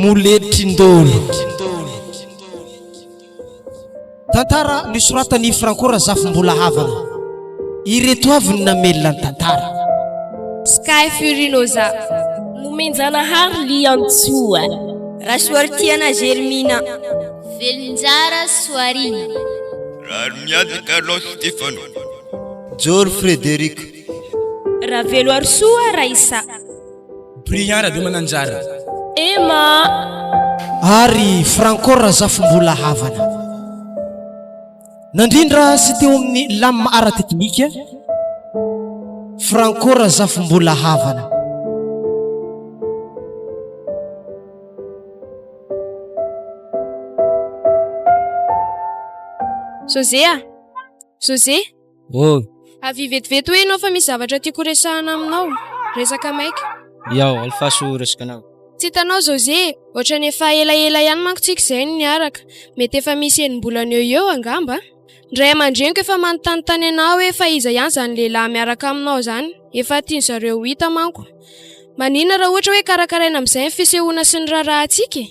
Moletrindolo. Tantara nosoratan'i Franco Razafimbolahavana. Ireto avy ny namelona ny tantara. Sky Furinosa. Nomenjanahary Liantsoa. Rasoaritiana Germina. Velonjara Soarina. Rarimiady Carlos Stefano. Joro Frédéric. Raveloarisoa Raissa. Brian Rabemananjara. Emma. Ary Franco Razafimbolahavana. Nandrindra sy teo amin'ny lamina ara-teknika, Franco Razafimbolahavana. José a! José! Oh! Avia vetivety hoe ianao fa misy zavatra tiako horesahana aminao. Resaka maika. Iao, alefaso resaka anao. Tsy hitanao José e! Ohatran'ny efa elaela ihany manko tsika izay no niaraka. Mety efa misy enim-bolana eo ho eo angamba a! Ny ray aman-dreniko efa manontanintany anah hoe fa iza ihany izany lehilahy miaraka aminao izany? Efa tian-dry zareo ho hita manko. Maninona raha ohatra hoe karakaraina amin'izay ny fisehoana sy ny raharahantsika e?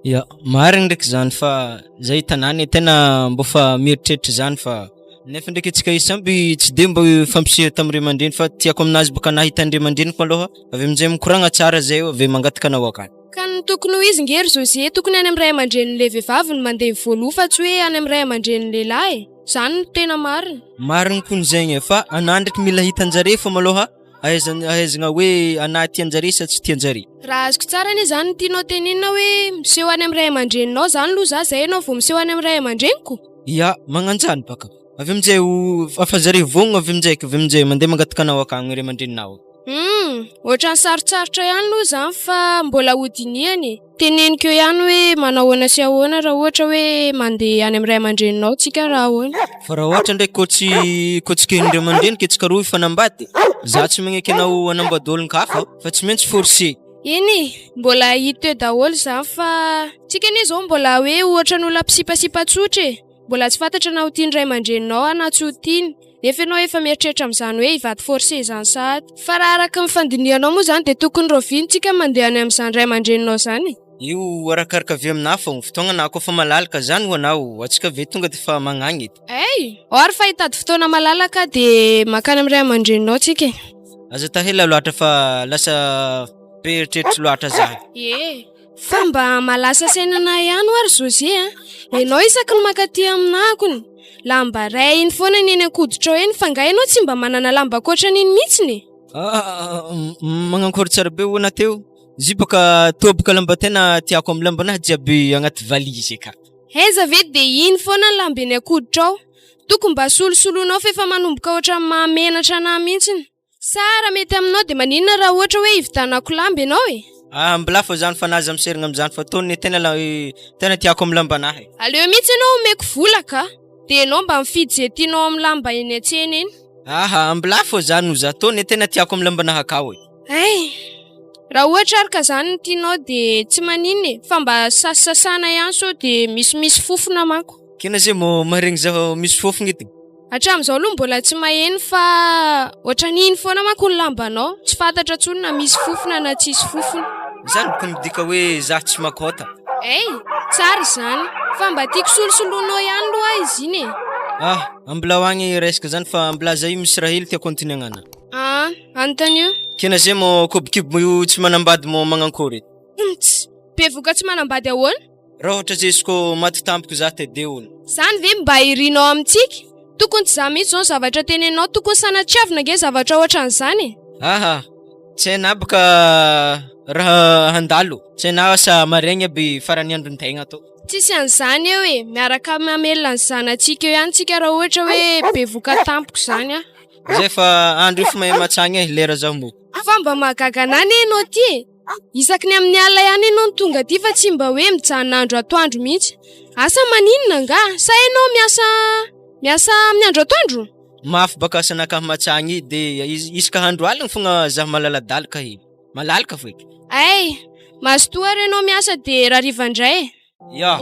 Ya, marigny ndraiky zany fa zay tanàna e tena mbô fa mieritreritra zany fa nefa ndraiky antsika samby tsy de mbô hifampiseho tamin'ny ray aman-dreny fa tiako aminazy bôka nahita ny ray aman-dreniko malôha avy aminjay mikoragna tsara zay avy mangataka anao akany. Ka ny tokony ho izy nge ry José tokony any amin'ny ray aman-drenin'ilay vehivavy no mandeha voaloha fa tsy hoe any amin'ny ray aman-drenin'ny lehilahy e! Zany no tena marina. Marigny kony zegny e, fa anà ndraiky mila hitan-jare fô malôha Ahaizana ahaizana hoe anah tian-jare sa tsy tian-jare. Raha azoko tsara anie zany ny tianao tenenina hoe miseho any amin'ny ray aman-dreninao zany aloha za zay ianao vao miseho any amin'ny ray aman-dreniko? Ya, magnanjany baka. Avy aminjay ho fa zare vognona avy aminjay avy aminjay mandeha mangataka anao akagny ray aman-dreninao. Humm, ohatran'ny sarotsarotra ihany aloha izany fa mbola hodinihana e. Teneniko eo ihany hoe manao ahoana sy ahoana raha ohatra hoe mandeha any amin'ny ray aman-dreninao tsika raha ahoana. Fa raha ohatra ndraiky kô tsy kô tsy kelin'ny ray aman-dreny ke tsika roa hifanambady, za tsy magneky anao hanambady olon-kafa fa tsy maintsy forcé. Eny e, mbola hita eo daholo izany fa tsika anie izao mbola hoe ohatra ny olona mpisipasipa tsotra e. Mbola tsy fantatra na ho tian'ny ray aman-dreninao aho na tsy ho tiany, nefa ianao efa mieritreritra amin'izany hoe hivady forcé izany sahady. Fa raha araka ny fandinihanao moa izany dia tokony raoviana tsika mandeha any amin'izany ray aman-dreninao izany e? Io arakaraka avy aminà fô, fotoagna anà kôfa malalaka zany ho anao, antsika ve tonga de fa magnagny edy. Hay! Ao ary fa hitady fotoana malalaka dia mankany amin'ny ray aman-dreninao tsika e. Aza atao ela loatra fa lasa be eritreritry loatra zany. Ie. Fa mba mahalasa saina anah ihany hoa ry José a! Enao isaky ny mankaty aminah akony, lamba iray iny foana ny eny an-koditrao eny fa nga enao tsy mba manana lamba ankoatran'iny mihitsiny e? Ah, magnankory tsara be hoana teo? Izy bôka toa boka lamba tena tiako amin'ny lambanahy jiaby agnaty valise aka. Aiza ve dia iny foana ny lamba eny an-koditrao? Tokony mba solosoloinao fa efa manomboka ohatran'ny mahamenatra anah mihitsiny. Sa raha mety aminao dia maninona raha ohatra hoe hividanako lamba ianao e? Ah mbola fa zany fa naza miserigna amizany fa tony tena la tena tiako am lambanahy e. Aleo mihitsy ianao omeko vola ka! Dia ianao mba mifidy izay tianao amin'ny lamba eny an-tsena eny. Aha mbola fô zany oza tony tena tiako am lambanahy akao e. Hay! Raha ohatra ary ka zany no tianao dia tsy maninona e! Fa mba sasasasana ihany sao dia misimisy fofona manko. Kena ze mô maharegny zaho misy fofogna edy. Hatramin'izao aloha mbola tsy maheno fa ohatran'iny foana manko ny lambanao, tsy fantatra intsony na misy fofona na tsisy fofona. Izany boka midika hoe za tsy makôta. Hey! Tsara izany, fa mba tiako solosoloinao ihany aloha izy iny e! Ah! Ambilao agny resaka zany fa mbola za io misy raha hely tiako anontaniagna anà. Ah! Anontanio. Kena ze mô kobokibo io tsy manambady mô magnankôry e? Mts! Bevoka tsy manambady ahoana? Raha ohatra zay izy ko maty tampoka za tede hono. Zany ve mba irinao amintsika? Tokony tsy za mihitsy zao ny zavatra tenenao, tokony sanatriavina ange zavatra ohatran'izany e! Aha, tsy hainà baka raha handalo, tsy hainà asa maregny aby faran'ny andron-tegna tô. Tsisy an'izany eo e, miaraka mamelona ny zanatsika eo ihany tsika raha ohatra hoe bevoka tampoka izany aho. Zay fa andro io fa mahay matsagny e, lera zaho mbo. Fa mba mahagaga anah anie enao ty e! Isaky ny amin'ny alina ihany ianao no tonga aty fa tsy mba hoe mijanona andro atoandro mihitsy. Asa maninona angaha? Sa ianao miasa miasa amin'ny andro atoandro? Mafy baka asanakahy matsagny i de isaka andro aligny fogna zaho malaladalaka hely. Malalaka foeky. Hay! Mazotoa ary ianao miasa de rariva indray e! Ya.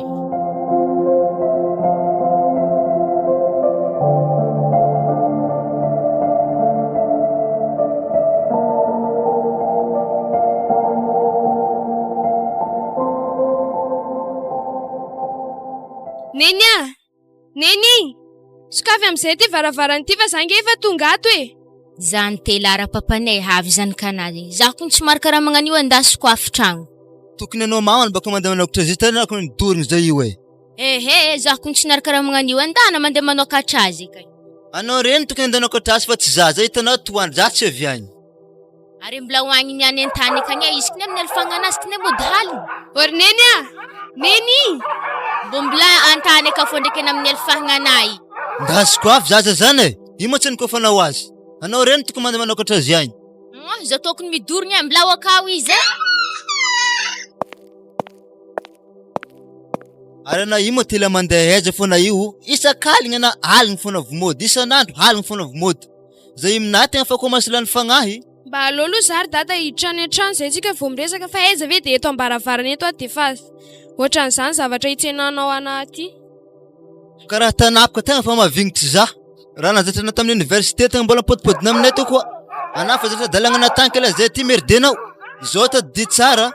Neny a! Neny! Sokafy amin'izay ity varavarana ity fa za nge efa tonga ato e! Zany tela rapapanay avy zany kanazy. Zaho kony tsy maraka raha magnan'io andasiko afo tragno. Tokony anao mamany baka mandeha manakotra azy tena ko nidorigny zay io e. Ehe, zaho kony tsy naraka raha magnan'io andana mandeha manokatra azy kay. Anao reny tokony andeha hanokatra azy fa tsy za, zay hitanao toandro za tsy avy agny. Ary mbola ho agny niany an-tany akagny e, izy kine amin'ny alifagnana azy kine mody halina. Ô ry Neny a! Neny! Mbô mbola an-tany aka fô ndraiky ana amin'ny alifagnana i. Ndasiko avy zaza zany e! Io ma tsy nikofanao azy. Anao reny tokony mandeha manokatra azy agny. Hum, za tokony midorogna e, mbola ao akao izy e. Ary anao io moa tena mandeha aiza foana io? Isak'aligna na aligny foana vao mody, isan'andro aligny foana vao mody. Zay aminah tegna fa commence lany fagnahy. Mba aleo aloha za ry dada hiditra any an-trano zay tsika vao miresaka fa aiza ve dia eto am-baravarana eto aho dia efa ohatran'izany zavatra hitsenanao anah aty. Karaha tanapaka tegna fa mahavignitry za. Raha nahazatra anah tamin'ny université tegna mbola mipodipodina aminay teo koa. Anah fa zatra dalagna natagny kala zay aty merdenao. Zao tadidio tsara,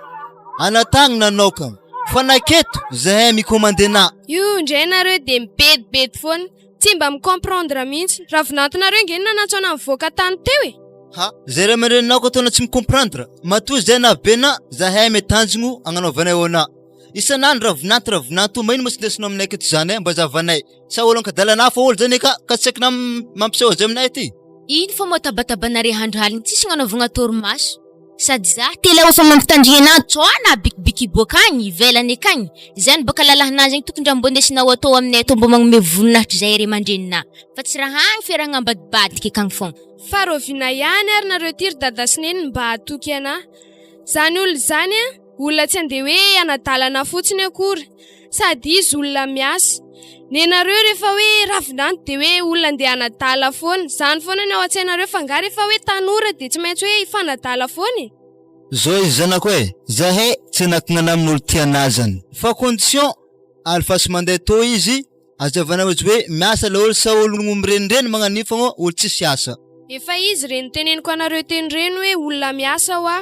anah tagny nanao ka. Fa naketo zahay mi-commande anah. Io indray nareo dia mibedibedy foana. Tsy mba mi-comprendre mihitsy. Raha vinantonareo nge no nanantso anah nivoaka tany teo e! Ha! Zay ray aman-dreninao ko ataonao tsy mi-comprendre. Matoa zay na be na zahay ame tanjogno agnanaovanay ao anah. Isan'andro raha vinanto raha vinanto maino moa tsy ndesinao aminay aketo zany e mba zahavanay. Sa olo ankadalana hafa olo zany ka ka tsy haiko na mampiseho azy aminay aty. Ino fa moa tabatabanare andro aligny tsisy agnanaovagna torimaso. Sady za tela efa mampitandrigny anah tsô anah bikibiky hiboaka agny ivelany akagny, zany bôka lalahinah zegny tokony raha mbô ndesinao atô aminay atô mbô magnome voninahitry zahay ray aman-dreninah fa tsy raha agny fiarahagna ambadibadika akagny fogna. Fa rahoviana ihany ary nareo ty ry dada sy neny mba hatoky anah? Zany olona izany an, olona tsy andeha hoe hanadalana fotsiny akory, sady izy olona miasa. Nenareo rehefa hoe ravinanto dia hoe olona andeha hanadala foana, zany foana ny ao an-tsainareo fa nga rehefa hoe tanora dia tsy maintsy hoe hifanadala foana e? Zao izy zanako e, zahay tsy hanakana amin'olo tia anazany fa condition alefaso mandeha tô izy azavanao izy hoe miasa le olo sa ologno mirenireny magnano io fogna olo tsisy asa. Efa izy ireny teneniko anareo teny ireny hoe olona miasa hoa.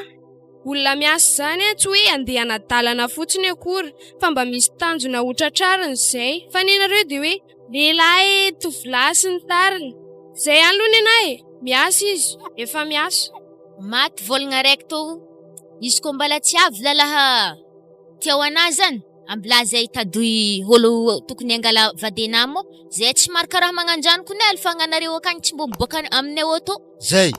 Olona miasa izany an, tsy hoe andeha hanadalana fotsiny akory fa mba misy tanjona ho tratrarina izay. Fa nenareo dia hoe lehilahy e, tovolahy sy ny tariny. Izay ihany aloha nenahy e, miasa izy, efa miasa. Maty vôlagna araiky tô, izy kô mbala tsy avy lalaha tiao anah zany, ambilà zay tadoy ôlo tokony angala vady anah mô, zay tsy maraka raha magnanjany kony e, fa gnanareo akagny tsy mbô miboaka aminay ôtô. Zay!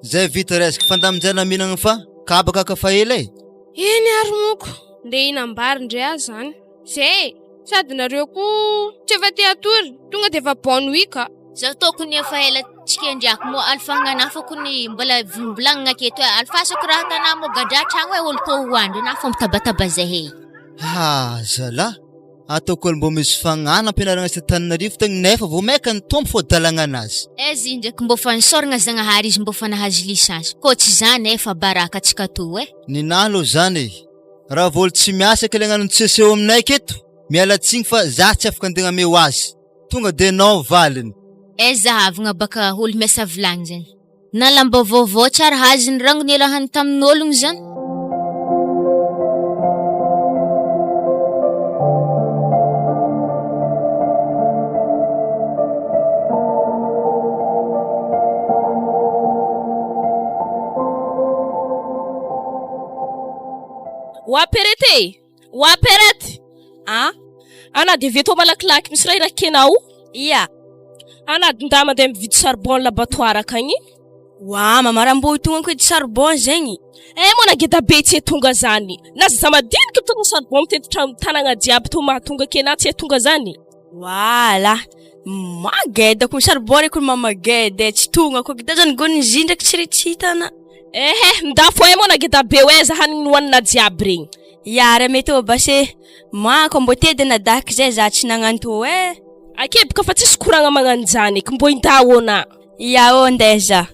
Zay vita resaka fandaminjana mihinagna fa kabaka ka fa ela e! Eny ary moko, ndeha hihinam-bary ndray aho zany. Zay e! Sady nareo koa tsy efa te hatory, tonga de efa bonne nuit ka! Zaho tokony efa ela tsy kendriako moa alifahagna fa kony mbola volombolagnina aketo e, alifasako raha tanà moa gadra tragno e olo tô hoandry na fô mitabataba zahay. Ha zalah! Ataoko olo mbô misy fagnahy nampianaragna sy Antananarivo tegna nefa vao maika nitombo fô dalagna anazy. Aiza izy ndraiky mbô fa nisaoragna Zagnahary izy mbô fa nahazo licence kô tsy zany efa baraka atsika tô e. Ninahy aloha zany e! Raha vao olo tsy miasa kely agnano seseho aminay aketo, miala tsigny fa za tsy afaka andeha agnameo azy. Tonga de non valiny. Aiza zahavagna baka olo miasa vilagny zany. Na lamba vaovao tsara haziny rangony iarahany tamin'ologno zany. Wa perete e! Wa perete! A! Ana de veto malakilaky misy raha irakenao. Ia. Ana nda mandeha mividy charbon laboratoire akagny. Wa mama raha mbô tonga ko edy charbon zegny. Eh moa na geda be tsy tonga zany. Na zaza madiniky mitondra charbon mitety trano tanagna jiaby to mahatonga kena tsy tonga zany. Wala. Mageda ko charbon reko mama geda e, tsy tonga ko geda zany gony izy ndraiky tsy re tsy hitana. Ehe, ndafo eh moa na geda be hoe za hanigny nohanina jiaby regny. Ya raha mety ô base manko mbô te de nadaky zay za tsy nagnano tô eh. Akeboka fa tsisy koragna magnanjany eky mbô indao ô na. Ya ô ndeha za.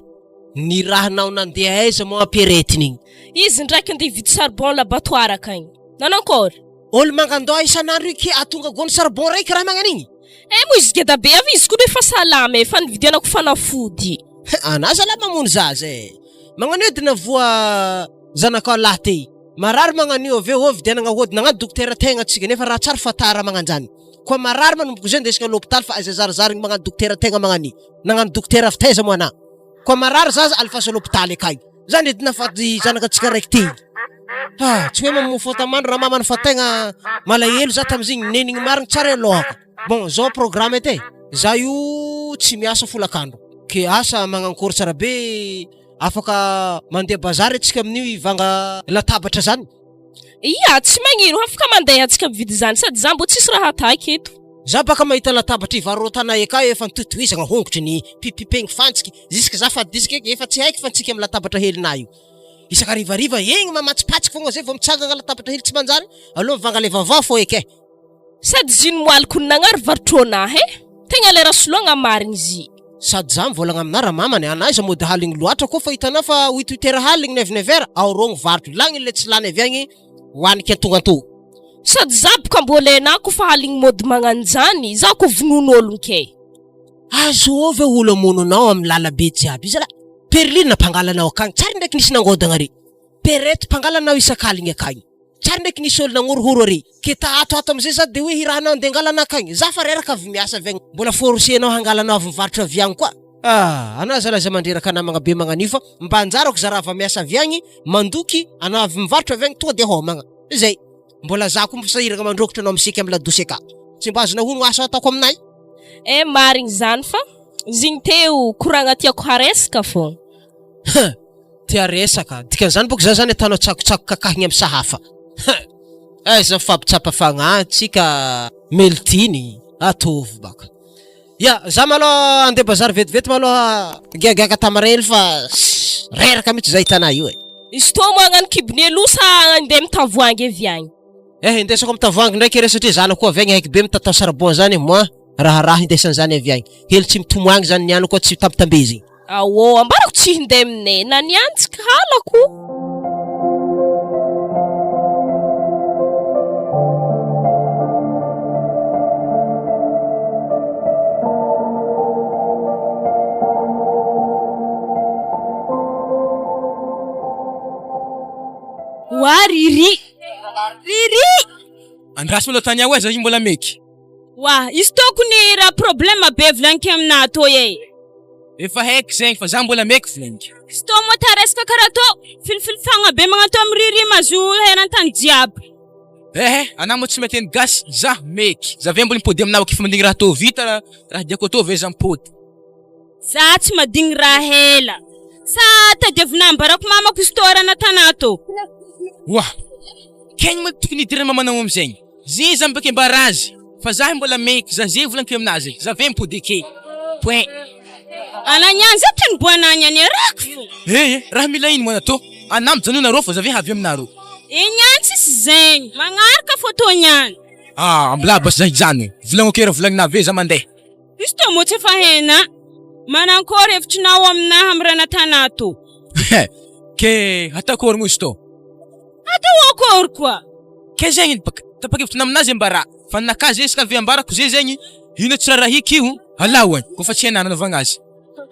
Nirahinao nandeha aiza moa ampiaretiny igny? Izy ndraiky andeha hividy charbon laboratoire akagny. Nanankory? Olo mangandoha isan'andro io ke atonga gony charbon raiky raha magnan'igny? Eh moa izy geda be avy izy koa nefa salama e, fa nividianako fanafody. Anà zalahy mamono zaza e! Magnano edy navoa zanakao lahy ty. Marary magnano io avy eo ô vidianagna hody nagnano dokotera tegna tsika nefa raha tsara fa tara magnanjany. Koa marary manomboka izao indesiko l'hôpital fa aiza zarizarigny magnano dokotera tegna magnani. Nagnano dokotera avy taiza moa anà? Koa marary zaza alefaso l'hôpital akagny. Zany edy nahafaty zanakatsika raiky ty. Ah, tsy hoe mamoa fôtamandry ramamany fa tegna malahelo za tamizigny, nenigny marigny tsara aloha. Bon, zao programme edy e, za io tsy miasa folakandro, ke asa magnankôry tsara be afaka mandeha bazary antsika amin'io hivanga latabatra zany. Ia, tsy magnino, afaka mandeha antsika mividy zany sady za mbô tsisy raha ataky eto. Za baka mahita latabatra ivarotana eka efa nitohitohizagna hongotry ny pipipegny fantsiky jusque za fa disque efa tsy haiko fantsika am latabatra helinah io. Isaka harivariva egny mamatsipatsiky fogna zay vao mitsangagna latabatra hely tsy manjary aleo mivanga le vaovao fô eky e. Sady zy no moaliko ny nagnary varotrônah e! Tegna lera soloagna marigny zy. Sady za mivolagna aminah ramamany an aiza mody haligny loatra koa fa hitanah fa huit huit heures haligny neuf neuf heures ao rogny varotro lagny le tsy lany avy agny hoaniky antognantogno. Sady za boka mbô lenah kofa haligny mody magnanjany za ko vonoin'ologno kay. Azovy olo amono anao amy lalabe jiaby io zalahy. Perline mpangala anao akagny tsary ndraiky nisy nangodagna ary. Perette mpangala anao isak'aligny akagny. Tsary ndraiky nisy olo nagnorohoro ary. Ke ta ato ato amizay za de hoe hirahanao andeha angala anah akagny. Za fa reraka avy miasa avy agny mbola forcer-nao hangala anao avy mivarotra avy agny koa. Ah, anah zalahy aza mandreraka namagna be magnan'io fa mba anjarako za raha avy miasa avy agny mandoky anah avy mivarotra avy agny tonga de homagna. Zay. Mbola za koa sahiragna mandrokitra anao misiky am ladosy aka. Tsy mba azonao hono asa ataoko aminay. Eh marigny zany fa zigny teo koragna tiako haresaka fô. Huh! Tia resaka, dikan'izany boko za zany atanao tsakotsako kakahigny am sahafa. Huh! Aiza mifampitsapa fagnahy tsika Meltiny, ataovy baka. Ya, za malôha andeha bazary vetivety malôha giagiaga tamarely fa reraka mihitsy za hitanà io e. Izy toa moa hagnano kibony aloha sa handeha amin'ny tavoahangy avy agny? Eh, indesako amin'ny tavoahangy ndraiky re satria zanako koa avy agny haiky be mitatao saribon zany, moi raharaha indesan'zany avy agny. Hely tsy mitomoagny zany niany koa tsy tambitambezigny. Aô, ambarako tsy hindeha aminay na ny any tsy halako. Oa Riri! Riri! Andraso aloha Tania oe za io mbola meky. Oa, izy tokony raha problème be volagniko aminà tô e. Efa haiko zegny fa za mbola meky volagniko. Izy tô moa ta resaka karaha tô, filifilifagna be magnatô am Riri mahazo eran-tany jiaby. Ehe, anà moa tsy mahay teny gasy, za meky. Za ve mbola mipody aminà efa mandigny raha tô vita raha diako atô ve za mipody. Za tsy madigny raha ela. Sa tadiavinà ambarako mamako izy tô raha natanà tô. Oa! Kegny moa tokony hidirana mamanao amizegny. Ze za mbake barazy fa za mbola meky za ze volaniko aminazy za ve mipody ake point. Ana niany za teny boana niany arako fo. Eh raha mila ino moa natô ana mijanona rô fa za ve havy aminarô. Eh niany tsisy zegny magnaraka photo niany. Ah mbola basy za hijano volagno ake raha volagninà ve za mandeha. Izy tô moa tsy efa hena. Manankôry hevitrinao aminahy amy raha natanà tô. Ke atakôry moa izy tô. Atao akôry koa. Ke zegny baka tapakevitra aminazy ambara fa ninakahy zegny izy ka avy ambarako ze zegny ino tsy rarahiko io alao agny koa fa tsy hainà nanaovagna azy.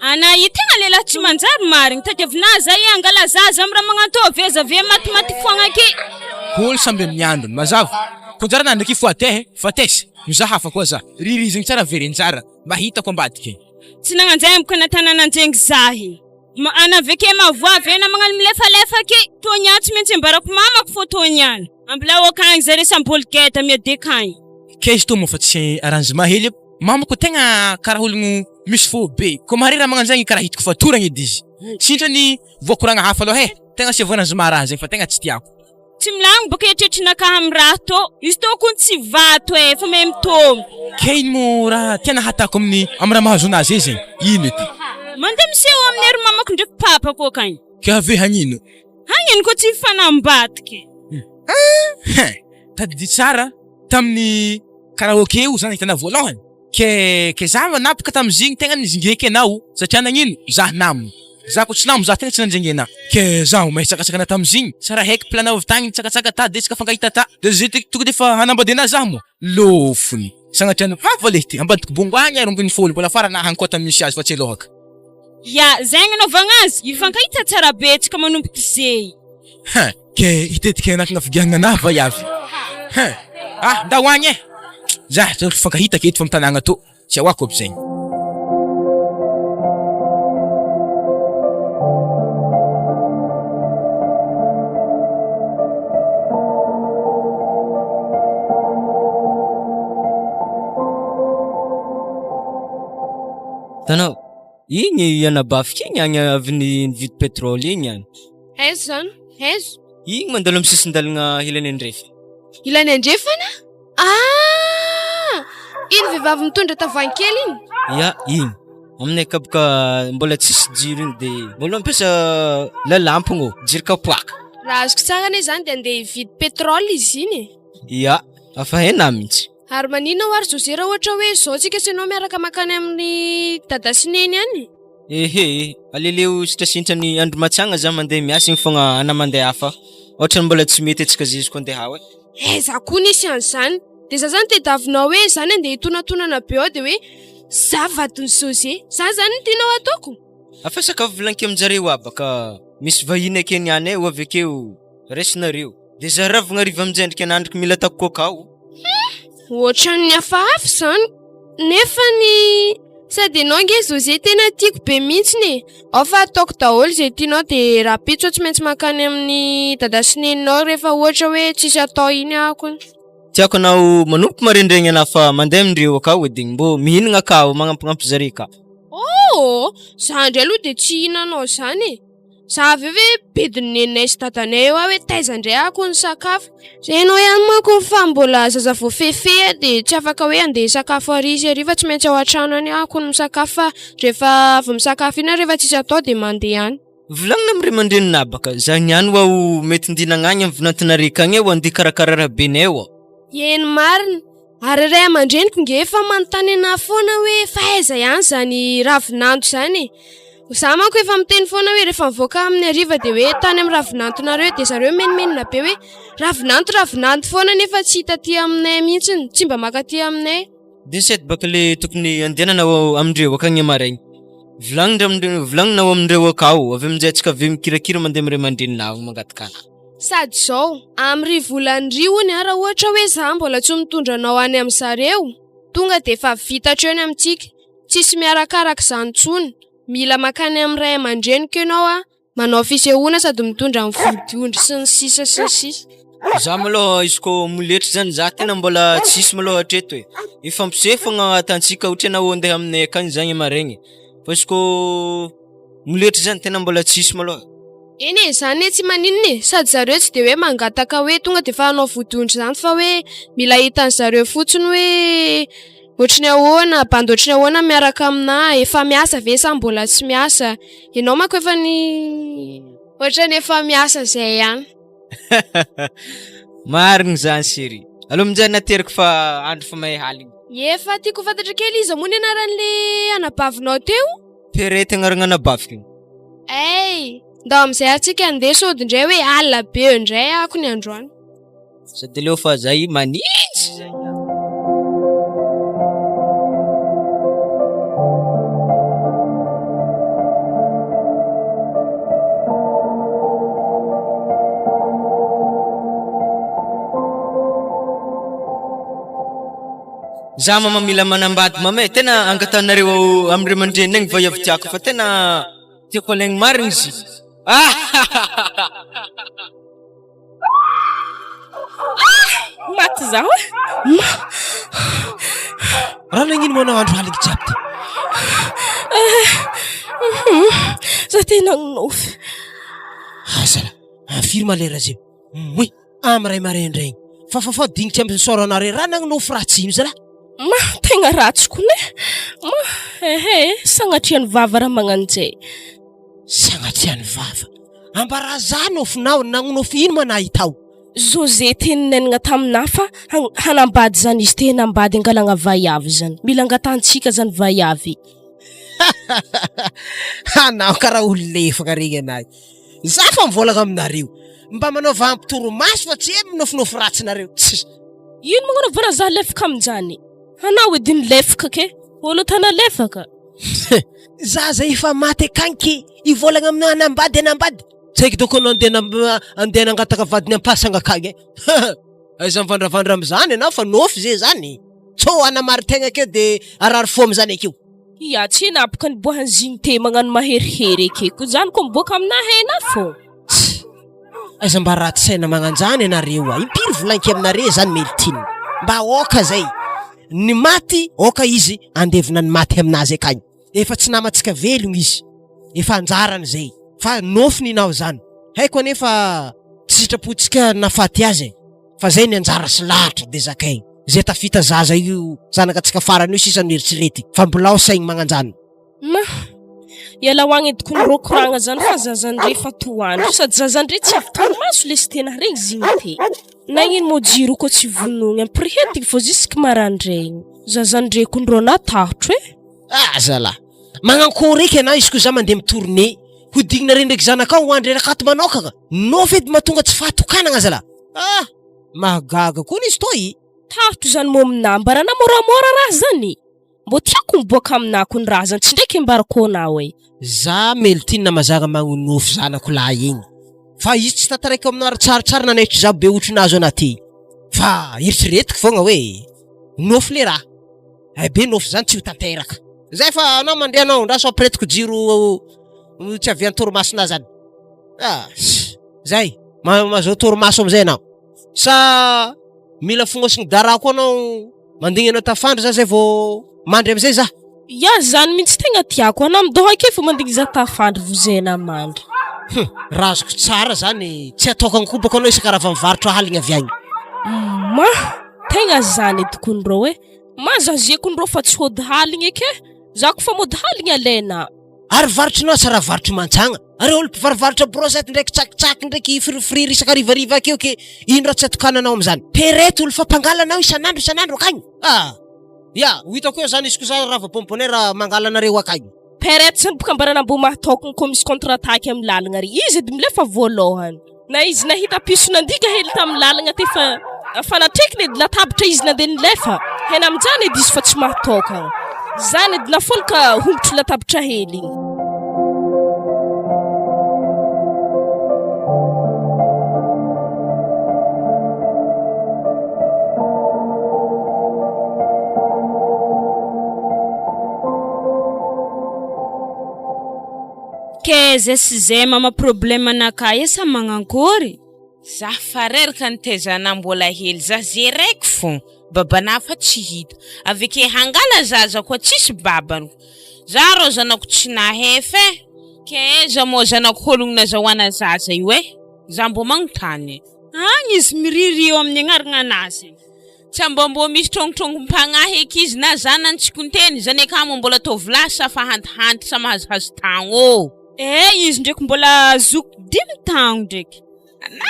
Ana io tegna lehilahy tsy manjary marigny tadiavinà zay angala zaza am raha magnantô aveza ve matimaty foagna ake. Olo samby amin'ny androny mazava ko anjaranà ndraiky hifoha te fa tess mizaha hafa koa za ririzigny tsara very anjara mba hitako ambadika e. Tsy nagnanjay amiko natanànanjegny zahy. Ma ana aveke mavoa ave na magnano milefalefa ake tô niany tsy maintsy ambarako mamako fô tô niany. Ambilao akagny zare samy bolgeta miady akagny. Kay izy tô moa fa tsy arrangement hely e, mamako tegna karaha ologno misy fô be, kô mahare raha magnano zegny karaha hitako fatoragna edy izy, sintrany voakoragna hafa aloha e, tegna asiavo arrangement raha zegny fa tegna tsy tiako. Tsy milagno bôka eritreritrinakahy am raha tô, izy tô kony tsy vato e, fa mahay mitômy. Kay ino moa raha tiana hatako amin'ny am raha mahazo anazy e zegny, ino edy? Mandeha miseho amin'ny ery mamako ndraiky papako akagny. Ka ave hagnino? Hagnino koa tsy hifanambadika e? Hein! Tadidio tsara tamin'ny karaoke io za nahita anao voalohany. Ke ke za manapaka tamizigny tegna nizingeky anao satria nagnino za namo za ko tsy namo za tegna tsy nanjengy anah ke zaho mahitsakatsaka anah tamizigny tsara haiky planao avy tagny nitsakatsaka ta de tsika fankahita ta de zay ty tonga de fa hanambady anah za moa lôfony sagnatria ny vava leh ty ambadiky bongo agny ary 12 mbola farany agny koa tamy misy azy fa tsy alôhaka. Ya, zay agnanaovagna azy, hifankahita tsara be tsika manomboka izey. Hein! Ke hitetiky anakina figiahagna anah vaiavy. Hein! Ah, ndao agny eh! Zah zao mifankahita aketo fa am-tanàgna tô. Tsy ahoako aby zegny. Hitanao, igny anabaviko igny agny avy nividy pétrole igny agny. Aiza zany? Aiza? Igny mandalo amin'ny sisin-dalagna ilany andrefana. Ilany andrefana? Ah! Iny vehivavy mitondra tavoahangy kely iny? Ya, iny. Aminay ka boka mbola tsisy jiro iny de mbola mampiasa lalampigno, jiro kapoaka. Raha azoko tsara anie zany de andeha hividy pétrole izy iny e. Ya, afa hainà mihitsy. Ary maninona hoa ry José raha ohatra hoe izao tsika sy ianao miaraka mankany amin'ny dada sy neny any? Ehe, aleleo sitrasitrany andro matsagna za mandeha miasa igny fogna ana mandeha hafa, ohatrany mbola tsy mety antsika zeziko andeha ao e. Aiza koa nisy an'izany? Dia za zany tediavinao hoe zany andeha hitonatonana be ao dia hoe za vadin'i José. Zany zany no tianao ataoko? Afa sakafo vilaniko aminjareo aba ka misy vahiny akeny ihany e, ho avy akeo raisinareo. Dia za ravina hariva aminjay ndriky anandriko mila ataoko coca o. Hum! Ohatran'ny hafahafa izany nefany sady ianao ange José tena tiako be mihitsiny e! Ao fa ataoko daholo izay tianao dia rahampitso aho tsy maintsy mankany amin'ny dada sy neninao rehefa ohatra hoe tsisy atao iny aho kony. Tiako anao manomboka marendregny anah fa mandeha amindreo akao edy mbô mihinagna akao magnampignampy zare ka. Oh! Za ndray aloha dia tsy hihinanao izany e! Za avy eo ve bedin'i neninay sy dadanay eo aho hoe taiza indray aho ko nisakafo. Enao ihany manko fa mbola zaza voafehifehy aho dia tsy afaka hoe handeha hisakafo ary sy ary fa tsy maintsy ao an-trano any aho ko no misakafo fa rehefa avy misakafo iny aho rehefa tsisy atao dia mandeha any. Volagnina amin'ny ray aman-dreninà baka za niany ho aho mety ndinagna agny amin'ny vinantonareo akagny aho andeha hikarakara rahabenay ao. Eny marina. Ary ray aman-dreniko nge efa manontany anah foana hoe fa aiza ihany izany ravinanto izany e! Za manko efa miteny foana hoe rehefa mivoaka amin'ny hariva dia hoe tany amin'ny ravinantonareo dia zareo mimenomenona be hoe ravinanto ravinanto foana nefa tsy hita aty aminay mihitsy, tsy mba maka aty aminay. Dia sety baka le tokony andehanana ao amindreo akagny maraigny. Volagnindreo amindreo volagnina ao amindreo akao avy aminjay antsika avy eo mikirakira mandeha amin'ny ray aman-dreninao mangataka anah. Sady izao, amin'ry volana ry hono an, raha ohatra hoe za mbola tsy mitondra anao any amin'ny zareo, tonga dia efa vita hatreo ny amintsika, tsisy miarakaraka izany intsony, mila mankany amin'ny ray aman-dreniko ianao an, manao fisehoana sady mitondra ny vodiondry sy ny sisa sy ny sisa. Za malôha izy kô moletry zany za tena mbola tsisy malôha hatreto e, ifampiseho fogna atantsika ohatra anao andeha aminay akagny zagny maregny fa izy kô moletry zany tena mbola tsisy malôha. Eny e, zany anie tsy maninona e, sady zareo tsy de hoe mangataka hoe tonga de efa hanao vodiondry zany fa hoe mila hitan'ny zareo fotsiny hoe ohatry ny ahoana, bandy ohatry ny ahoana miaraka aminà, efa miasa ve sa mbola tsy miasa, ianao manko efa ny ohatran'ny efa miasa zay ihany. Marigny zany chérie, aleo aminjay nateriko fa andro fa mahay aligny. Efa tiako ho fantatra kely iza moa ny anaran'le anabavinao teo? Perety agnarana anabaviko igny. Hey! Ndao amin'izay ary tsika handeha sao dia indray hoe alina be eo indray ako ny androany. Sady aleo fa zay manintsy zay. Za mama mila manambady mama e, tena angatahanareo amin'ny ray aman-dreny agny vaiavy tiako fa tena tiako alaigny marigny izy. Maty zaho e! Raha nagnino moa anao andro aligny jiaby ty? Za tena nofy. Azala, firy ma lera zay? Oy! Amy ray maraindraigny. Fa fafao dignitry amy sôranareo raha nagnonofy ratsy ino zalahy? Ma, tegna ratsy kony e! Ma, ehe, sagnatria ny vava raha magnano zay. Sagnatria ny vava. Ambarà za nofinao, nagnonofy ino ma nahitao? José teny nenagna taminah fa hanambady zany izy te hanambady angalagna vaiavy zany. Mila angatahantsika zany vaiavy. Hanao karaha olo lefaka regny anay. Za fa mivolagna aminareo, mba manaova ampy torimaso fa tsy hoe minofinofy ratsy nareo. Tss. Ino magnanaovana za lefaka aminjany? Anao edy nilefaka ke, olo tana lefaka. Zaza efa maty akagny ke hivolagna aminao hanambady hanambady. Tsy haiko doko anao andeha andeha nangataka vadiny am-pasagna akagny e. Aiza mivandravandra amizany anao fa nofy ze zany. Tsô hanamari-tegna akeo de harary fo amizany akeo. Ia, tsy naboka niboahan'i Zinte magnano maherihery ekeko zany ko miboaka aminah hena fô. Tss! Aiza mba ratsy saina magnanjany anareo a! Impiry volanky aminare zany Meltine? Mba aoka zay! Ny maty aoka izy andevina ny maty aminazy akagny. Efa tsy namantsika velogno izy. Efa anjarany zay. Fa nofy ninao zany. Haiko anefa tsy sitrapontsika nafaty azy e. Fa zay ny anjara sy lahatra de zakaigny. Zay tafita zaza io zanakatsika farany io sisa no eritreretigny. Fa mbolao saigny magnanjany. Ma, ialao agny edy kony rô koragna zany fa zazandre fa toandro sady zazandre tsy avy torimaso lesy tena regny zigny te. Nagnino mô jiro kô tsy vonogny ampirehetigny fô jusque marandraigny. Zazandre kony rô natahotro e. Ah zalah! Magnankory eky anah izy ko za mandeha mi-tourner. Hodignareo ndraiky zanakao ho andry rakato manokagna. Nofy edy mahatonga tsy fahatokanagna zalah. Ah! Mahagaga koa izy toy. Tahotro zany môminah mbarana môramôra raha zany. Mbô tiako miboaka aminah kony raha zany tsy ndraiky ambarako anao e. Za Meltine mazagna magnonofy zanako lahy igny fa izy tsy tantaraiko aminao ary tsaratsara nanaitry za be ohatry nahazo anah ty fa eritreretiko fogna hoe nofy le raha. Hay be nofy zany tsy ho tanteraka. Zay fa anao mandeha anao andraso ampiretiko jiro tsy avy an-torimasonà zany. Ah, zay, mahazo torimaso amizay anao. Sa mila fognosigny dara koa anao mandigny anao tafandry za zay vao mandry amizay za? Ya, zany mintsy tegna tiako, anao midôha ake fô mandigny za tafandry vo zay anah mandry. Hum, raha azoko tsara zany tsy ataoko ankobako anao isaka raha vao mivarotra aligna avy agny. Ma, tegna zany edy kony rô e. Ma za zeko ndrô fa tsy hody haligny eky e! Za ko fa mody haligny alaina. Ary varotrinao asa raha varotry mantsagna? Ary olo mpivarovarotra brochette ndraiky tsakitsaky ndraiky firifiriry isaka harivariva akeo ke ino raha tsy atokananao amizany? Perety olo fa mpangala anao isanandro isanandro akagny? Ah! Ya, ho hitako eo zany izy ko za rava bonbonne raha mangala anareo akagny. Perety zany boka ambarana mbô mahatokogno kô misy contre attaque amy lalagna ary izy edy milefa voalohany. Na izy nahita piso nandiga hely tamin'ny lalagna teo fa fa natrekiny edy latabatra izy nandeha nilefa. Hena aminjany edy izy fa tsy mahatokagna. Zany edy nafoly ka hombotry latabatra hely igny. Ke zay sy zay mama problème anakahy e sa magnankory? Za fa reraka nitaiza anah mbola hely za zereko fô babanah fa tsy hita aveke hangala zaza koa tsisy babany za rô zanako tsy nahefa e ke aiza mô zanako hologno nazahoana zaza io e za mbô magnontany e. Agny izy miriry eo amin'ny agnarana anazy. Tsy mba mbô misy trôngtrôngom-pagnahy eky izy na zanany tsy konteny, zany akamo mbola tovolahy sa fa hantihanty sa mahazohazo tagno ô. Eh izy ndreky mbola zoky dimy tagno ndreky. Anà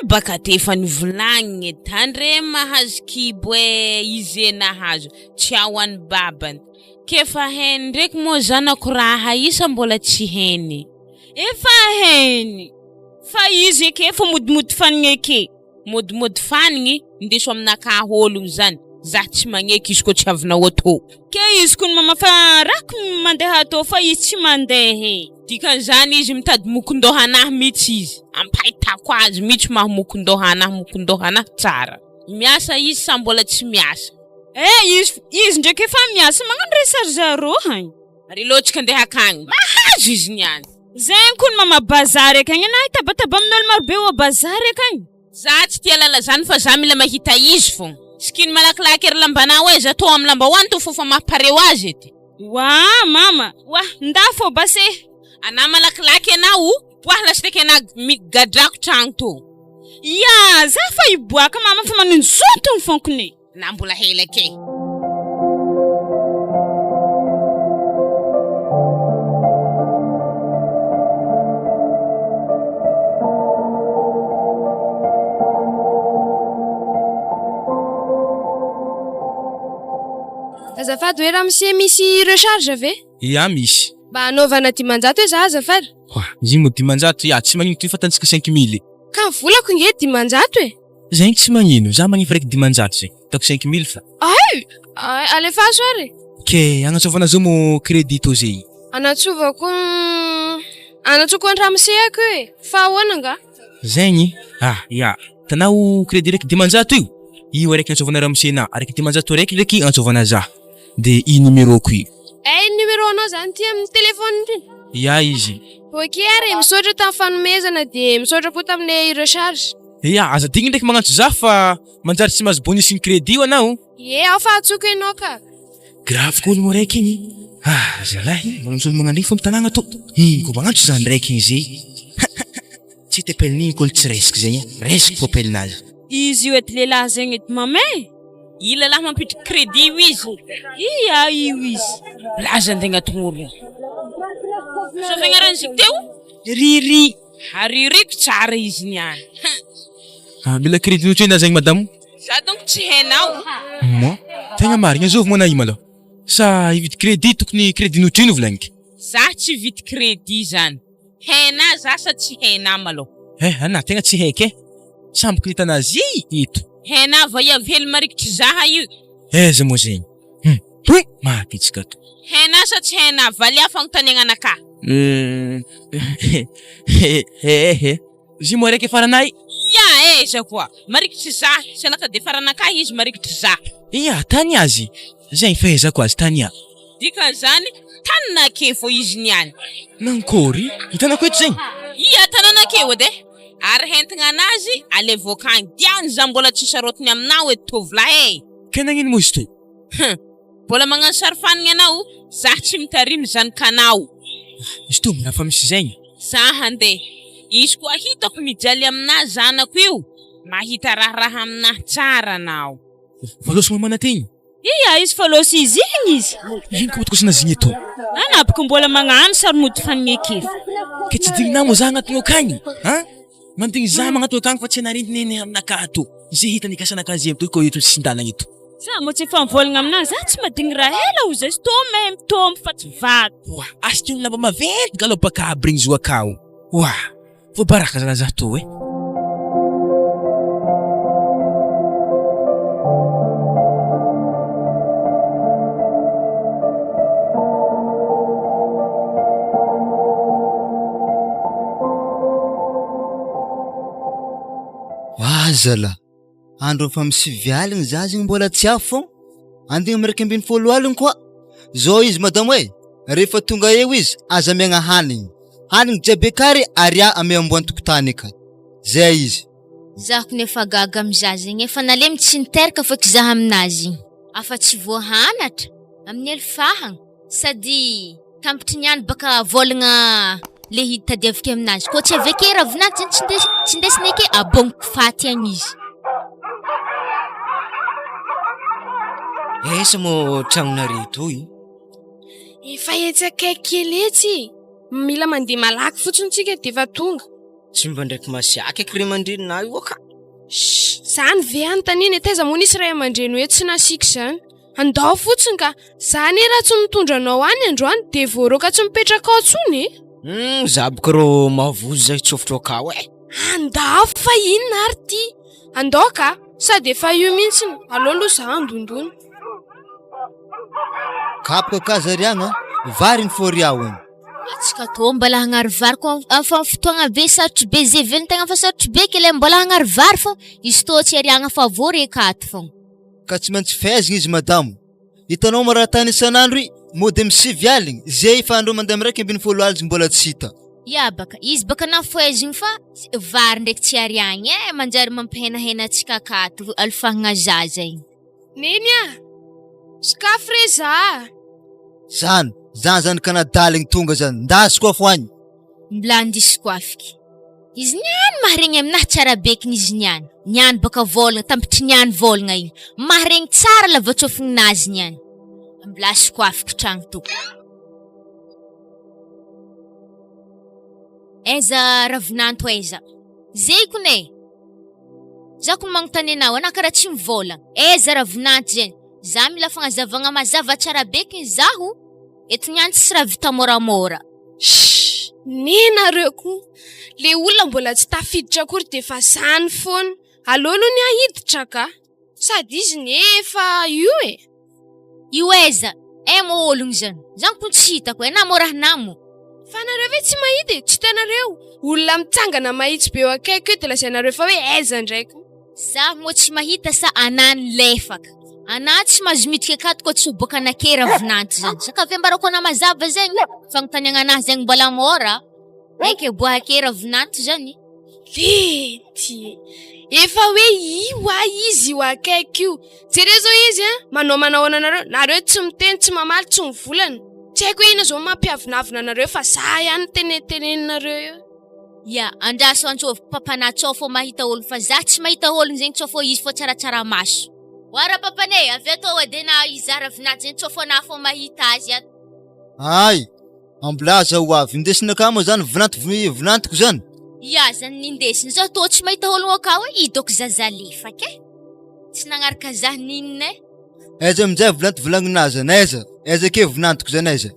baka te efa nivolagniny e, tandremo mahazo kibo e, izy e nahazo, tsy ao any babany. K'efa hainy ndreky moa zanako raha i sa mbola tsy hainy? Efa hainy, fa izy eke efa modimody fanigna eke. Modimody fanigny, ndeso aminakahy ologno zany, zah tsy magneky izy koa tsy avinao atô. Ke izy kony mamafa rako mandeha atô fa izy tsy mandeha e. Dikan'izany izy mitady mokon-doha anahy mitsy izy, ampahitako azy mitsy maha mokon-doha anahy mokon-doha anahy tsara. Miasa izy sa mbola tsy miasa? Eh izy izy ndraiky efa miasa magnano resary zareo hagny. Ary lotsika ndeha akagny, mahazo izy niany. Zegny kony mama bazary akagny anah hitabataba amin'olo maro be ao bazary akagny. Za tsy tia lala zany fa za mila mahita izy fogna. Sikino malakilaky ery lambanao e, za tô am lambahoany tô fôfa maha-pareo azy edy. Oa mama, oa ndà fô basy e. Anah malakilaky anao, boahy lasiteky anah mi-gadrako tragno tô. Ia, za fa hiboaka mama fa manonjontogno fônkony e. Na mbola hela kay. Azafady hoe ramose misy recharge ve? Ia misy. Mba hanaovana 500 hoe za azafady. Oa, izy moa 500 ia tsy magnino ty fa atantsika 5000. Ka ny volako nge 500 e. Zegny tsy magnino, za magnefa raiky 500 zegny, ataoko 5000 fa. Ay! Ay, alefaso ary e! Ke agnatsovana zao mo credit tô zey? Anatsovako anatsoko an-dramose ako io e! Fa ahoana nga? Zegny? Ah ya, hitanao credit raiky 500 io? Io araiky antsovanà ramose-nà, araiky 500 ndraiky antsovanà zah. De i numéro-ko i. Ay numéro-nao zany ty amin'ny téléphone ty? Ya izy. Ok ary e, misaotra tamin'ny fanomezana de misaotra koa tamin'ilay recharge. Ya, aza adigno ndraiky magnantso zah fa manjary tsy mahazo bonus ny crédit io anao. Ie, ao fa antsoiko ianao ka. Grave koa olo araiky igny. Ah zalahy, mbola misy olo magnano igny fô am tanagna tô. Igny koa magnantso zany raiky igny zay. Tsy hita appel-n'igny koa olo tsy raisiko zegny e, raisiko fô appel-nazy. Izy io edy lehilahy zegny edy mamay. Io lehilahy mampiditra crédit io izy. Ia io izy. Milaza antegna tongolo. Sauf agnaran'izy teo. Riri. Aririko tsara izy niany. Ah, mila crédit ohatry inona zegny madamo? Za donc tsy hainao. Moi? Tegna marigna azovy moa na io malôha? Sa hividy crédit tokony crédit n'otrino volagniko? Za tsy hividy crédit zany. Hainà za sa tsy hainà malôha? Eh, anà tegna tsy haiky eh. Samboko nahita anazy eto. Hainà vaiavy hely marikitry zaha io. Aiza moa zegny? Hum, hum, mahabitsika ato. Hainà sa tsy hainà? Valia fagnontaniagna anakah. Eh, eh, eh. Izy moa raiky faranay. Ia aiza koa! Marikitry za, tsy anaka de faranakahy izy marikitry za. Ia, tany azy. Zegny fahaizako azy tany a. Dikan'izany, taninakeo fô izy niany. Nankôry? Hitanako eto zegny? Ia, tananakeo edy e. Ary hentigna anazy, alevo akagny. Diany za mbola tsy sarotiny aminao edy tovolahy e. Ke nagnino moa izy to? Hum. Mbola magnano sary fanigna anao, za tsy mitarimy zanakanao. Izy to mbola fa misy zegny. Za handeha. Izy koa hitako mijaly aminah zanako io, mahita raharaha aminah tsara anao. Valôsy mamana tegny. Ia izy fa lôsy izy igny izy. Ino koa tokosana zigny eto? Anabiko mbola magnano sary mody fagnekefo. Ke tsy digninao moa za agnatiny akagny an? Mandigny za magnatony akagny fa tsy anarintiny eny aminakahy ato. Ze hitany ikasanakahy ze eto koa eto sisin-dalagna eto. Za moa tsy efa mivolagna aminazy, za tsy madigny raha ela ho zay, tô mahay mitombo fa tsy vato. Oa, asitony lamba maventy galop aka aby regny zo akao. Oa, voabaraka zalahy za tô eh. Oa zalahy, Andro efa amin'ny sivy aligny za zegny mbola tsy avy fô andeha amin'ny 11 aligny koa. Zao izy madamo e, rehefa tonga eo izy aza amiagna hanigny, hanigny jiaby akary aria ame amboa an-tokotany akany, zay izy. Zaho kony efa gaga am zaza igny efa nalemy tsy niteraka feky zah aminazy igny afa tsy voahanatra amin'ny elo fahagna sady Tampitry niany baka vôlagna le hitadiaviko aminazy kô tsy avy ake ravinahitra zany tsy ndes- tsy ndesiny ake abôgniko faty agny izy. Aiza moa tragnonareo toy? Efa etsy akaiky kely etsy e. Mila mandeha malaky fotsiny tsika dia efa tonga. Tsy mba ndraiky masiaka eky ray aman-dreninah io ka. Shh! Zany ve anontaniana e? Taiza moa nisy ray aman-dreny hoe tsy nasiaka izany? Andao fotsiny ka! Za anie raha tsy mitondra anao any androany dia voaroaka tsy mipetraka ao intsony e! Hum, za boka rô mavozo zay hitsofotra akao e! Andao fa inona ary ty? Andao ka! Sady efa io mihitsiny, aleo aloha za handondona. Kapoka ka zariagna, vary ny fôriao igny. Atsika tô mbola hagnary vary ko fa fotoagna be sarotry be ze velon-tegna fa sarotry be ke le mbola hagnary vary fô izy tô tsy ariagna fa voa reka ato fôgna. Ka tsy maintsy fehezigna izy madamo. Hitanao ma raha tany isan'andro i, mody amin'ny sivy aligny, ze efa andro mandeha amin'ny 11 aligny mbola tsy hita. Ya baka, izy baka nafohezigny fa vary ndraiky tsy ariagny e, manjary mampihenahena antsika akato alofahagna zaza igny. Neny a! Sokafy re za a! Zany, zany zany ka nadaligny tonga zany, ndasy koa fo agny. Mbola andisiko afiky. Izy niany maharegny aminahy tsara bekiny izy niany. Niany baka vôlagna tampitry niany vôlagna igny. Maharegny tsara lavatsôfigninazy niany. Mbola asiko afiky tragno to. Aiza ravinanto aiza? Zay kony e! Za kony magnontany anao, anà karaha tsy mivôlagna. Aiza ravinanto zegny? Za mila fagnazavagna mazava tsara bekiny zaho. Eto niany tsisy raha vita môramôra. Shh! Nenareo koa! Le olona mbola tsy tafiditra akory dia efa zany foana. Aleo aloha ny ahy hiditra ka! Sady izy ne efa io e! Io aiza? Eh mô ologno zany? Zany ko tsy hitako eh, na mô raha namo? Fa nareo ve tsy mahita e? Tsy hitanareo? Olona mitsangana mahitsy be eo akaiky eo dia lazainareo fa hoe aiza ndray koa? Za moa tsy mahita sa anah nilefaka. Anah tsy mahazo miditra akato koa tsy ho boaka anakey ravinanto zany. Za ka ve ambarako anah mazava zegny? Fagnontaniagna anah zegny mbola mora. Haiko e boaka ravinanto zany. Lety e! Efa hoe io a izy io akaiky io. Jereo zao izy a, manao manahoana anareo, nareo tsy miteny, tsy mamaly, tsy mivolana. Tsy haiko hoe inona zao mampiavonavona anareo fa za ihany no teneteneninareo eo. Ya, andraso antsôviko papanà tsao fô mahita ôlo fa za tsy mahita ôlogno zegny tsao fô izy fô tsaratsara maso. Oa rapapane, avy ato oa de na iza ravinanto zegny tsao fô anà fô mahita azy ato. Hay! Ambilaza ho avy indesina akao moa zany vinanto vinantoko zany. Ia zany nindesiny zao tô tsy mahita ologno akao e, i dôko zaza lefaka e. Tsy nagnaraka zah ninona e. Aiza aminjay vinanto volagninahy zany aiza? Aiza ake vinantoko zany aiza?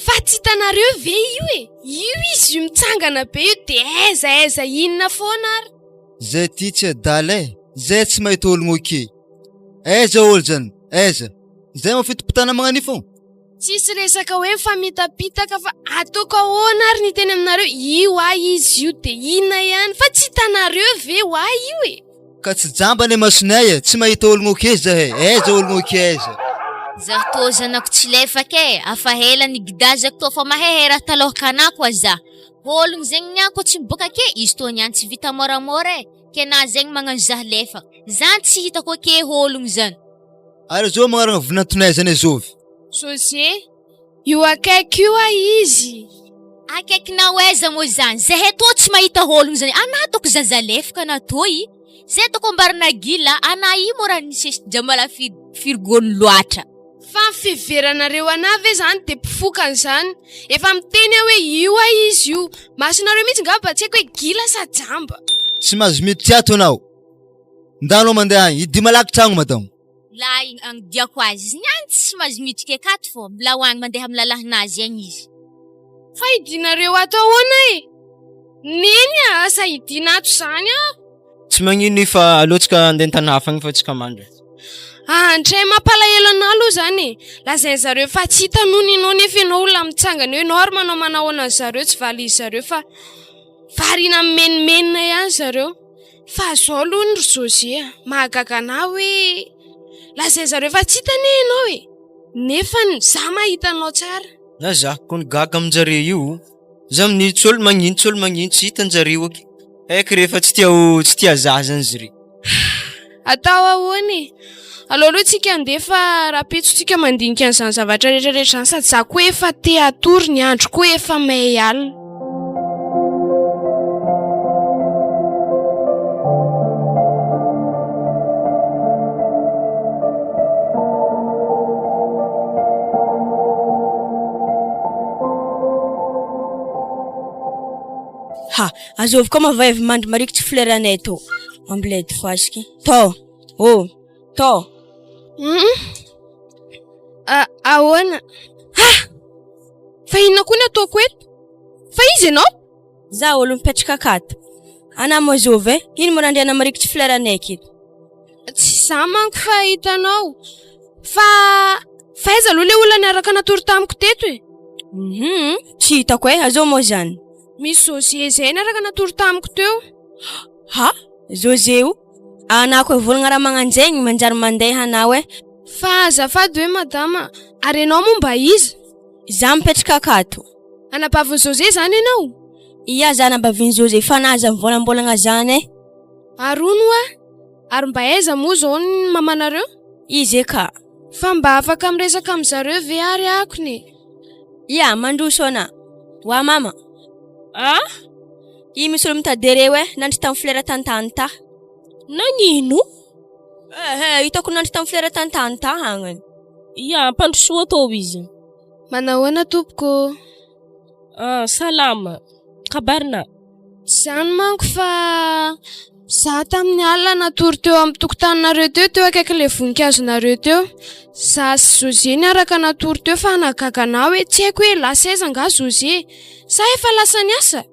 Fa tsy hitanareo ve io e? Io izy io mitsangana be io de aiza aiza inona foana ary. Zay ty tsy adala e, zay tsy mahita ologno ake. Aiza olo zany? Aiza? Zay moa fitopotana magnan'io fô. Tsisy resaka hoe mifamitapitaka fa ataoko ahoana ary ny hiteny aminareo io hoa izy io dia inona ihany fa tsy hitanareo ve hoa io e! Ka tsy jamba anie masonay e, tsy mahita ologno ok zahay, aiza ologno ok aiza. Zaho tô zanako tsy lefaka e, afa ela nigidazako tô fa mahehe raha taloha kanako aza, ologno zegny niany ko tsy miboaka ake izy tô niany tsy vita moramora e, ke na zegny magnano zah lefaka, zany tsy hitako ake ologno zany. Ary zao magnaraka vinantonay zany azovy. José, io akaiky io ah izy. Akaikinao aiza moa zany? Zahay tô tsy mahita ologno zany. Anah toko zaza lefaka anah tô i. Zay toko ambarana gila, anah i moa raha nisesy jamala firgony loatra. Fa ny fiheveranareo anah ve zany de mpifoka an'izany? Efa miteny aho hoe io ah izy io. Masonareo mihitsy ngamba tsy haiko hoe gila sa jamba. Tsy mahazo miditra ato anao. Ndao anao mandeha agny, hidio malaky tragno madamo. Lahy agnidiako azy izy niany tsy mahazo miditra akato fô mbola ho agny mandeha amin'ny lalahinazy agny izy. Fa hidinareo ato ahoana e? Neny a, asa hidina ato izany aho. Tsy magnino io fa aleo tsika andeha an-tany hafa agny fa tsika mandry. Andray mampalahelo anah aloha izany e! Lazain zareo fa tsy hita nony ianao nefa ianao olona mitsangana eo ianao ary manao manahoana an zareo tsy valizy zareo fa variana mimenomenona ihany zareo. Fa zao aloha ry José a, mahagaga anah hoe lazain zareo fa tsy hita anie ianao e, nefa za mahita anao tsara. Na za kony gaga aminjareo io, za amin'io tsy olo magnino tsy olo magnino tsy hitanjareo aky, haiko rehefa tsy tia tsy tia za zany zare. Atao ahoana e? Aleo aloha tsika handeha fa rahampitso tsika mandinika an'izany zavatra rehetra rehetra izany sady za koa efa te hatory ny andro koa efa may alina. Ha, azovy koa mavay avy mandry marikitry fleur anay tô. Ambiledy fasiky. Tô! Ô! Tô! Hum! Ahoana? Ha! Fa inona koa ny ataoko eto? Fa iza ianao? Za olo mipetraka akato. Anà moa zovy e? Ino moa nandriana marikitry fleur anay aketo? Tsy za manko fa hitanao. Fa fa aiza aloha ilay olona niaraka natory tamiko teto e? Hum, tsy hitako e, azao moa zany? Misy José izay niaraka natory tamiko teo. Ha! José o! Anà koa volagna raha magnanjegny manjary mandeha anao e! Fa azafady hoe madama, ary ianao moa mba iza? Za mipetraka akato. Anabavin'i José izany ianao? Ia za anabavin'i José fa anà aza mivolambolagna zany e! Ary hono hoa, ary mba aiza moa izao ny mamanareo? Izy e ka! Fa mba afaka miresaka amin'zareo ve ary akony e? Ia, mandroso anà. Wa mama! Ah! I misy olo mitady reo eh, nandry tam flera tantany ta. Nagnino? Eh eh, hitako nandry tam flera tantany ta hagnany. Ia, ampandrosoa atao izy. Manahoana tompoko ô? Ah, salama. Kabarina. Tsy izany manko fa za tamin'ny alina natory teo amin'ny tokotaninareo teo, teo akaikin'ilay voninkazonareo teo. Za sy José niaraka natory teo fa nahagaga anah hoe tsy haiko hoe lasa aiza angaha José? Sa efa lasa niasa?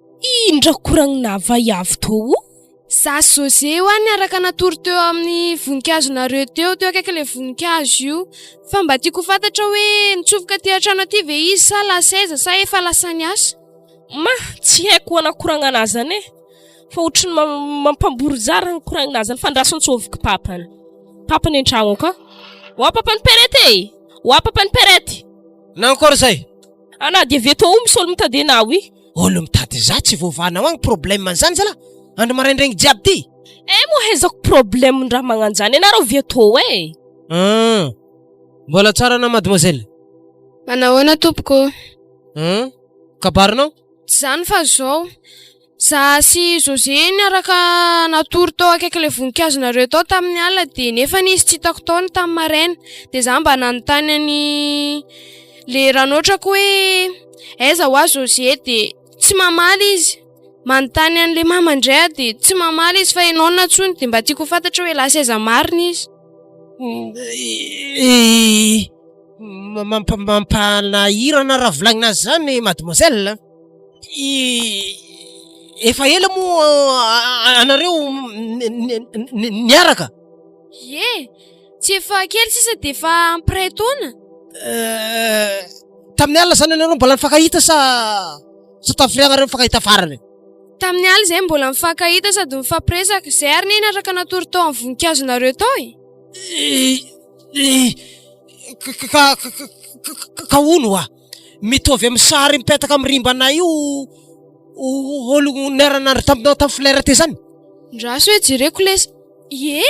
Indra koragnina vaiavy tô o! Za sy José hoa niaraka natory teo amin'ny voninkazonareo teo, teo akaikin'ilay voninkazo io. Fa mba tiako ho fantatra hoe nitsofoka aty an-trano aty ve izy sa lasa aiza sa efa lasa niasa? Ma, tsy haiko anakoragna anah zany e! Fa ohatry ny mampambory zara ny koragninazy zany fa andraso antsôviko papany. Papany an-tragno ka. Oa papan'i Perette e! Oa papan'i Perette! Nankôry zay? Anà dia avy eto ao misy olo mitady anao i. Olo mitady za tsy voavahanao agny problème an'zany zalah! Andro maraindraigny jiaby ty! Eh moa ahaizako problème ndraha magnanjany anareo avy eto e! Hum! Mbola tsara anao mademoiselle? Manahoana tompoko? Hum! Kabarinao? Tsy zany fa zao, za sy José niaraka natory tao akaik'ilay voninkazonareo tao tamin'ny alina dia nefany izy tsy hitako tao ny tamin'ny maraina dia za mba nanontany an'i le ranotrako hoe aiza hoa José dia tsy mamaly izy, manontany an'le mama indray aho dia tsy mamaly izy fa ianao no nantsoiny dia mba tiako ho fantatra hoe lasa aiza marina izy. Mampanahirana raha volagnina azy zany mademoiselle a! Efa ela moa anareo niaraka? Ie, tsy efa kely sisa dia efa ampy iray taona. Tamin'ny alina zany anareo mbola nifankahita sa sa tamin'ny nifankahita farany? Tamin'ny alina izahay mbola nifankahita sady nifampiresaka, izay ary anie niaraka natory tao amin'ny voninkazonareo tao e! Ka ka hono hoa, mitovy amin'ny sary mipetaka amin'ny rimbanay io olo niara-nandry taminao tamin'ny fleur teo zany? Ndraso hoe jereko le Ie!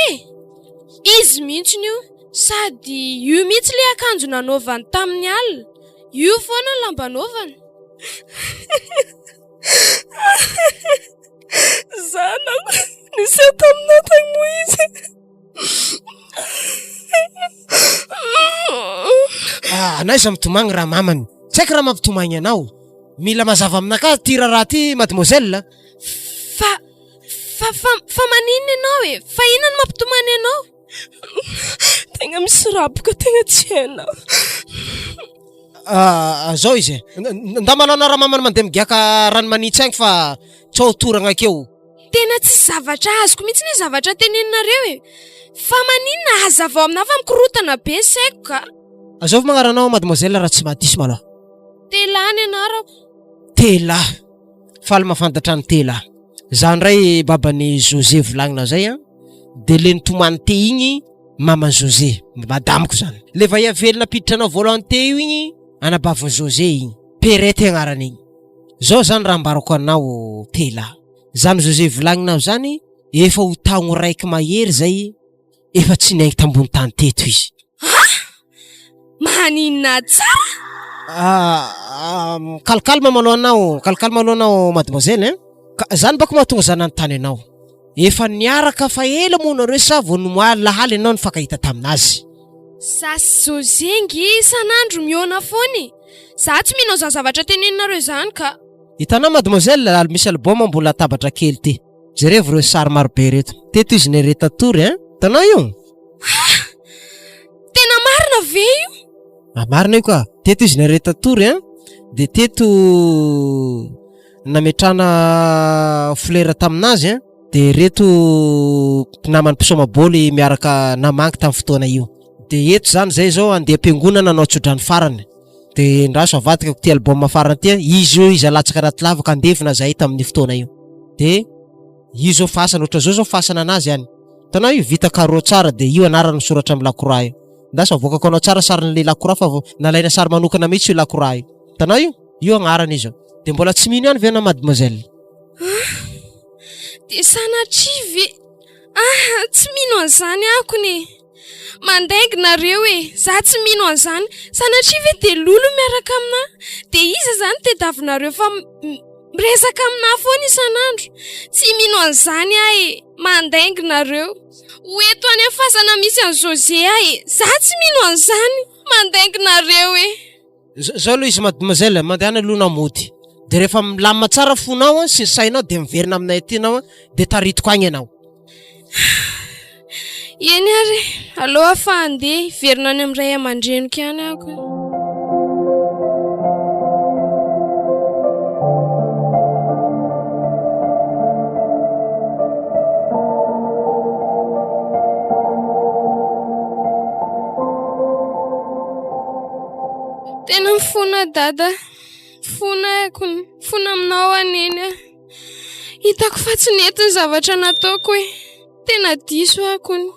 Izy mihitsiny io, sady io mihitsy le akanjo nanaovany tamin'ny alina, io foana ny lamba anaovany. Zanako, niseho taminao tagny moa izy. Ah, anao iza mitomagny raha mamany. Tsy haiko raha mampitomagny anao. Mila mazava aminakahy ty raharaha ty mademoiselle. Fa, fa, fa, fa maninona ianao e? Fa inona no mampitomany anao? Tegna misy raboka tegna tsy hainao. Ah, zao izy e. Ndao manao anao raha mamany mandeha migiaka rano manitsy agny fa tsao toragna akeo. Tena tsisy zavatra azoko mihitsy ny zavatra teneninareo e! Fa maninona hazavao aminah fa mikorotana be ny saiko ka! Azovy magnaranao mademoiselle raha tsy mahadiso malôha. Tela ny anarako. Tela! Faly mahafantatra an'i Tela. Za ndray baban'i José volagnina zay an, de le nitomany te igny maman'i José, madamiko zany. Le vahia velona nampiditra anao voalohany te io igny anabavin'i José igny, Perette agnarany igny. Zao zany raha ambarako anao Tela, zany José volagninao zany efa ho taogno raiky mahery zay efa tsy niaigny tambony tany teto izy. Ah! Maninona tsara? Ah, calme malôha anao, calme malôha anao mademoiselle hein, ka zany bako mahatonga za nanontany anao, efa niaraka fa ela moa nareo sa vao nomaly lahaly ianao nifankahita taminazy? Za sy José nge isan'andro mihaona foana e! Za tsy mino an'izany zavatra teneninareo izany ka! Hitanao mademoiselle, al misy album ambony latabatra kely ty. Jerevo ireo sary marobe ireto. Teto izy niareta tory hein. Hitanao io? Ah! Tena marina ve io? Ah, marina io ka. Teto izy niareta tory hein. Dia teto nametrahana fleur taminazy hein. Dia ireto mpinaman'ny mpisaoma baoly miaraka namangy tamin'ny fotoana io. Dia eto izany izay izao andeha am-piangonana hanao tsodrano farany. Dia endraso avadikako ity album farany ity, izy io izy alatsaka anaty lavaka andevina zahay tamin'io fotoana io. Dia io izao fasana, ohatran'izao izao fasana anazy any. Hitanao io vita carreau tsara dia io anarany misoratra amin'ny lakroa io. Endraso avoakako anao tsara sarin'ilay lakroa fa nalaina sary manokana mihitsy io lakroa io. Hitanao io? Io agnarany izao. Dia mbola tsy mino ihany ve ianao mademoiselle? Ah! Dia sanatria ve? Ah! Tsy mino an'izany aho kony e! Mandainga nareo e! Za tsy mino an'izany! Sanatria ve dia lolo miaraka aminà? Dia iza izany tediavinareo fa miresaka aminà foana isan'andro? Tsy mino an'izany aho e! Mandainga nareo! Ho eto any amin'ny fasana misy an'i José aho e! Za tsy mino an'izany! Mandainga nareo e! Zao aloha izy mademoiselle, mandehana aloha nao mody. De rehefa milamina tsara fonao an, sy ny sainao de miverina aminay aty ianao an, de taritiko agny ianao. Eny ary e, aleo aho fa handeha, hiverina any amin'ny ray aman-dreniko ihany aho ka. Tena mifona dada, mifona aiko, mifona aminao aho neny a. Hitako fa tsy nety ny zavatra nataoko e. Tena diso aho kony.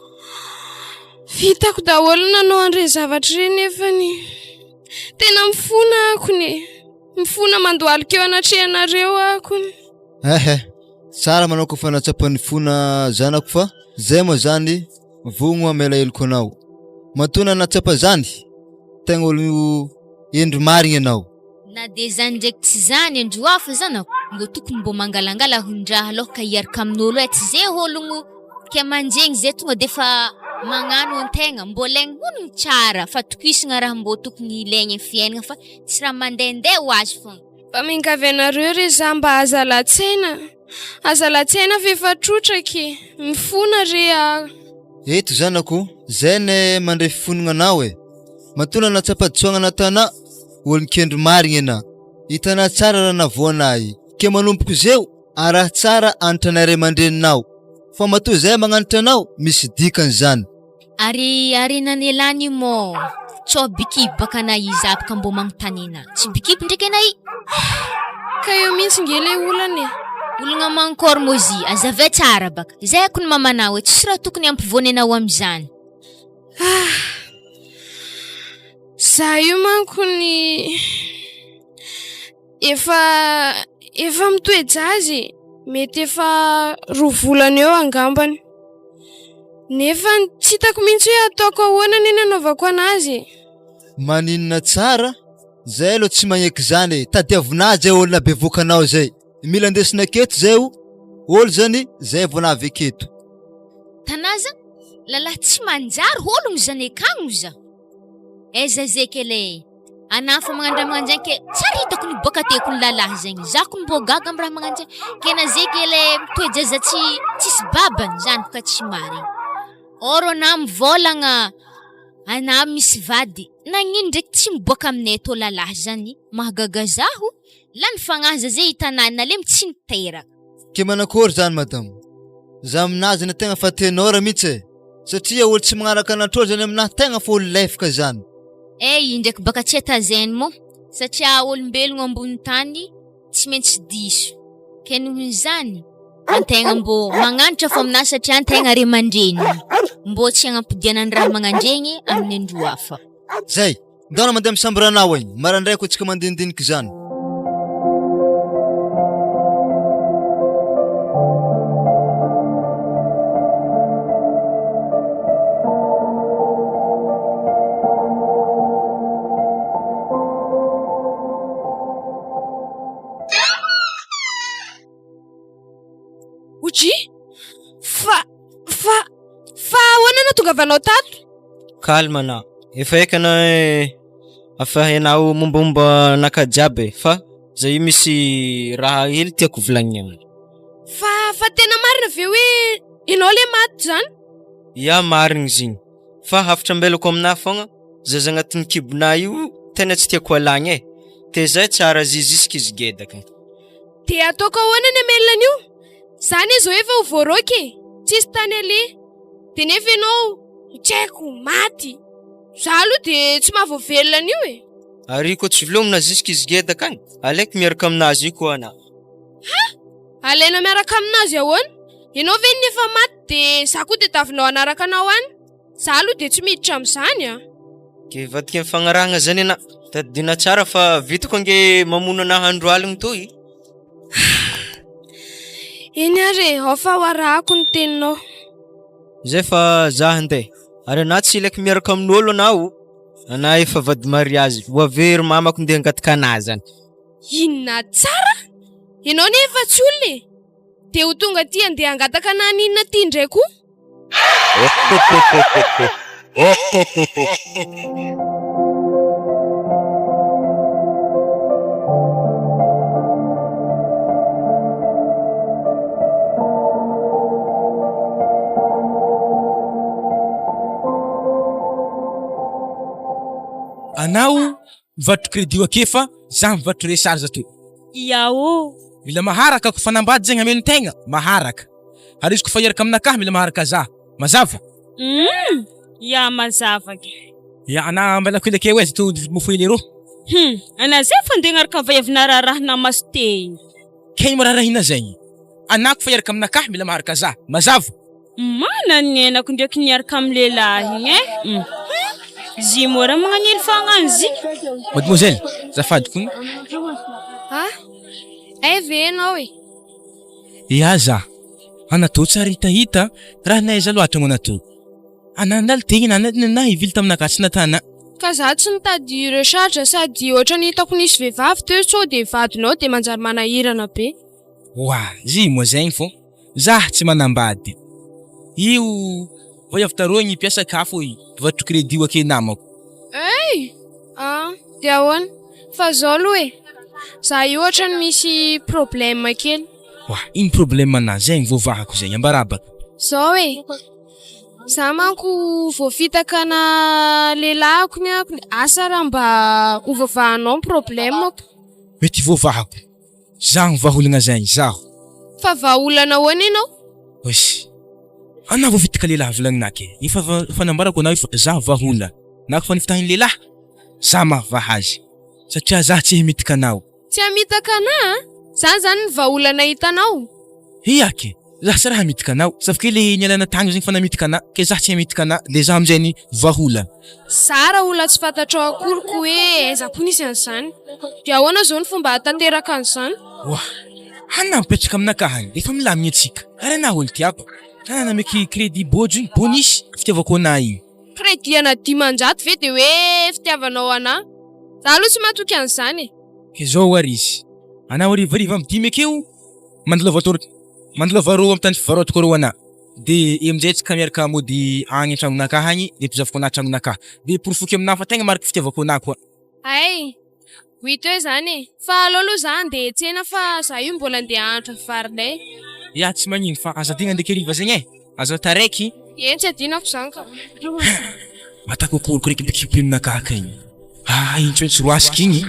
Vitako daholo ny nanao an'ireny zavatra ireny nefany tena mifona aho kony e. Mifona mandohalika eo anatrehanareo aho kony. Ehe, tsara manao kofa nahatsapa ny fona zanako fa zay moa zany vogno hamela heloka anao. Matoa nanatsapa zany, tegna olo hendry marigny ianao. Na dia zany ndraiky tsy zany andro hafa zanako mbô tokony mbô mangalangala hondraha aloha ka hiaraka amin'olo e tsy ze ologno ke manjegny zay tonga de fa magnano antegna mbô laigny honogno tsara fa tokisagna raha mbô tokony ilaigny am fiaignana fa tsy raha mandehandeha ho azy fogna. Mba miangavy anareo re za mba aza alatsaina, aza alatsaina fa efa trotraka e, mifona re aho. Eto zanako, zay ne mandre fifonogna anao e. Matoa nanatsapa-disoagna natana, olon-kendry marigny ena. Hitanà tsara raha navoana ahy. Ke manomboko zeo, araha tsara anitranay ray aman-dreninao. Fa matoa zay magnanitra anao, misy dikany zany. Ary arenan'elany io mô tsô bikiby baka na iza aby ka mbô magnontany anah. Tsy bikiby ndraiky anah i. Ka eo mihitsy nge le olana e. Olagna mankôry mô zy, azavay tsara baka. Zay ako ny mamanao e, tsisy raha tokony hampivoany anao amizany. Ah! Za io manko ny efa efa mitoe-jaza e, mety efa roa volana eo angambany. Nefa tsy hitako mihitsy hoe ataoko ahoana anie ny anaovako anazy e. Maninona tsara? Zay aloha tsy magneky zany e, tadiavina azy zay olona bevoka anao zay, mila andesina aketo zay o, olo zany zay vao navy aketo. Tanaza, lalahy tsy manjary hologno zany akagno za. Aiza zeky ele anah fa magnano raha magnanjegny ke tsary hitako niboaka teko ny lalahy zegny za ko mbô gaga amy raha magnanjegny ke na zeky ele mitoe-jaza tsy tsisy babany zany boka tsy marigny or anah mivôlagna anah misy vady nagnino ndraiky tsy miboaka aminay tô lalahy zany mahagaga zaho lany fagnahy za zay hitanah nalemy tsy niteraka. Ke manakôry zany madamo? Za aminazy na tegna fa ténor mitsy e! Satria olo tsy magnaraka an'Atrô zany aminahy tegna fa olo lefaka zany. Eh indraiky baka tsy tazainy moa satria olombelogno ambony tany tsy maintsy diso ke nohon'izany antegna mbô magnanatra fô aminazy satria antegna ray aman-dreniny mbô tsy agnampodiana ny raha magnandregny amin'ny andro hafa. Zay! Ndao mandeha amin'ny chambre anao agny, maraindray koa tsika mandinidinika izany. Oji! Fa, fa, fa ahoana no nahatongavanao tato? Calme anà, efa haiko anà hoe efa hainao mombamomba anakahy jiaby e, fa za io misy raha hely tiako volagnina aminao. Fa, fa tena marina ve hoe ianao le maty zany? Ya marigny izy igny, fa hafatra ambelako aminà foagna, zaza agnatin'ny kibonà io tena tsy tiako alagna e, tezay tsara azy jusque izy gedaka. Dia ataoko ahoana ny hamelona an'io? Za anie zao efa ho voaroaka e! Tsisy tany aleha. Dia nefa ianao tsy haiko, maty. Za aloha dia tsy mahavoavelona an'io e! Ary koa tsy velomina jusque izy gedaka agny, alaiko miaraka aminazy io koa anà. Ha! Alaina miaraka aminazy ahoana? Ianao ve no efa maty dia za koa tadiavinao hanaraka anao any? Za aloha dia tsy miditra amin'izany a! Ke hivadika ny fagnarahagna zany anà. Tadidina tsara fa vitako ange mamono anà andro aligny toy. Eny ary e, ao fa ho arahako ny teninao. Zay fa za handeha. Ary anà tsy ilaiko miaraka amin'olo anao. Anà efa vady mariazy. Ho avy ry mamako ndeha hangataka anà zany. Inona tsara? Ianao anie efa tsy olona e! Dia ho tonga aty handeha hangataka anà haninona aty indray koa? Anao mivarotra crédit ake fa za mivarotra recharge toy. Ia ô. Mila maharaka ko fanambady zegny hamelon-tegna, maharaka. Ary izy kofa hiaraka aminakahy mila maharaka za. Mazava? Humm! Ya mazava ke. Ya ana ambelako hely akeo aiza to mofo hely arô. Humm! Ana zay fa ndeha agnaraka vaiavy nararahina maso te igny. Kay mararahina zegny. Anah kofa hiaraka aminakahy mila maharaka zah. Mazava? Mana ny henako ndraiky niaraka amin'ny lehilahy igny e! Hum. Zy mora magnanely fagnano zy. Mademoiselle, zafady kony. Ah! Hay ve ianao e? Ia za. Anatô tsary hitahita raha naiza loatra moa anatô. Ana nandalo tegna na na hivily taminakahy tsy natana. Ka za tsy nitady recharge sady ohatran'ny hitako nisy vehivavy teo sao dia vadinao dia manjary manahirana be. Oa, zy moa zegny fô zah tsy manambady. Io vao avy taroa gny mpiasa kafo i mpivarotro crédit io ake namako. Hey! Ah, dia ahoana? Fa zao aloha e, za io ohatran'ny misy problème kely. Oa, ino problème anah zegny vao vahako zegny, ambarabaka. Zao e, za manko voafitaka ana lehilahy ny ako, asa raha mba ho voavahanao ny problème-ko. Mety voavahako. Zaho ny vahaolagna zegny, zaho. Fa vahaolana ahoana ianao? Ois. Anah voafitaka lehilahy volagninah ke. Efa efa nambarako anah hoe fa zaho vahaolana. Na koa fa nifitahin'ny lehilahy, zaho mahavaha azy. Satria zaho tsy himitaka anao. Tsy hamitaka anah an? Zany zany ny vahaolana hitanao? Ia ke. Zaho tsy raha hamitaka anao. Sauf que le nialana tagny zegny fa namitaka anah. Ke zaho tsy hamitaka anah. De zaho amizay ny vahaolana. Zara olona tsy fantatrao akory ko hoe aiza koa nisy an'izany. Dia ahoana izao ny fomba hahatanteraka an'izany? Oa! Anah mipetraka aminakahy agny efa milamigny atsika. Ary anah olo tiako. Anah nameky crédit bôjo igny bonus fitiavako anah igny. Crédit ana 500 ve dia hoe fitiavanao anah? Za aloha tsy matoky an'izany e. Ke zao ary izy. Anah harivariva am dimy akeo mandalova tor mandalova rô am tany fivarotako rô anah. De eo amizay tsika miaraka mody agny antragnonakahy agny de ampizavoko anah tragnonakahy. De porofoiko aminahy fa tegna mariky fitiavako anah koa. Hay! Ho hita eo izany e! Fa aleo aloha za handeha hiantsena fa za io mbola handeha hahandro ny varinay. Ya tsy magnino fa aza adino ndraiky hariva zegny e! Aza taraiky. Eny tsy adinako izany ka. Ataoko akory ko raiky bikiby aminakahy ka igny. Ah igny tsy maintsy roasiko igny.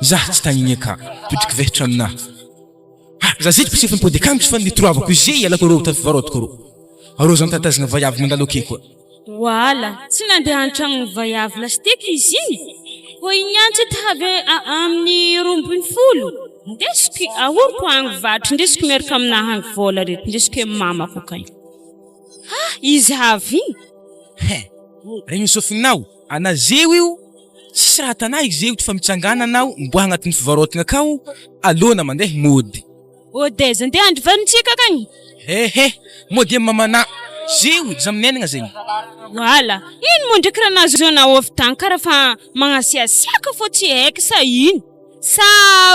Za tsy tagnigny aka. Dodriky vehitra aminahy. Ah za zay tsy efa mipody akagny fa nitoroavako izy zay ialako arô tany fivarotako arô. Arô zany tatazagna vaiavy mandalo ake koa. Voala, tsy nandeha an-tragnon'ny vaiavy lasiteky izy igny? Koa igny ihany tsy te-havy amin'ny 12? Ndesiko ahoriko agny vatry, ndesiko miaraka aminahy agny vola reto, ndesiko amy mamako akagny. Ha, izy havy igny? He, regny sofinao, anazeo io, tsisy raha atanà izy io fa mitsangàna anao miboaha agnatin'ny fivarotagna akao, alôna mandeha mody. Ode aiza ndeha andry varintsika akagny? Ehe, mody amy mamanà, zeo za minenagna zegny. Voala, ino moa ndraiky raha nahazo anao avy tagny kara fa magnasiasiaka fô tsy haiky sa ino? Sa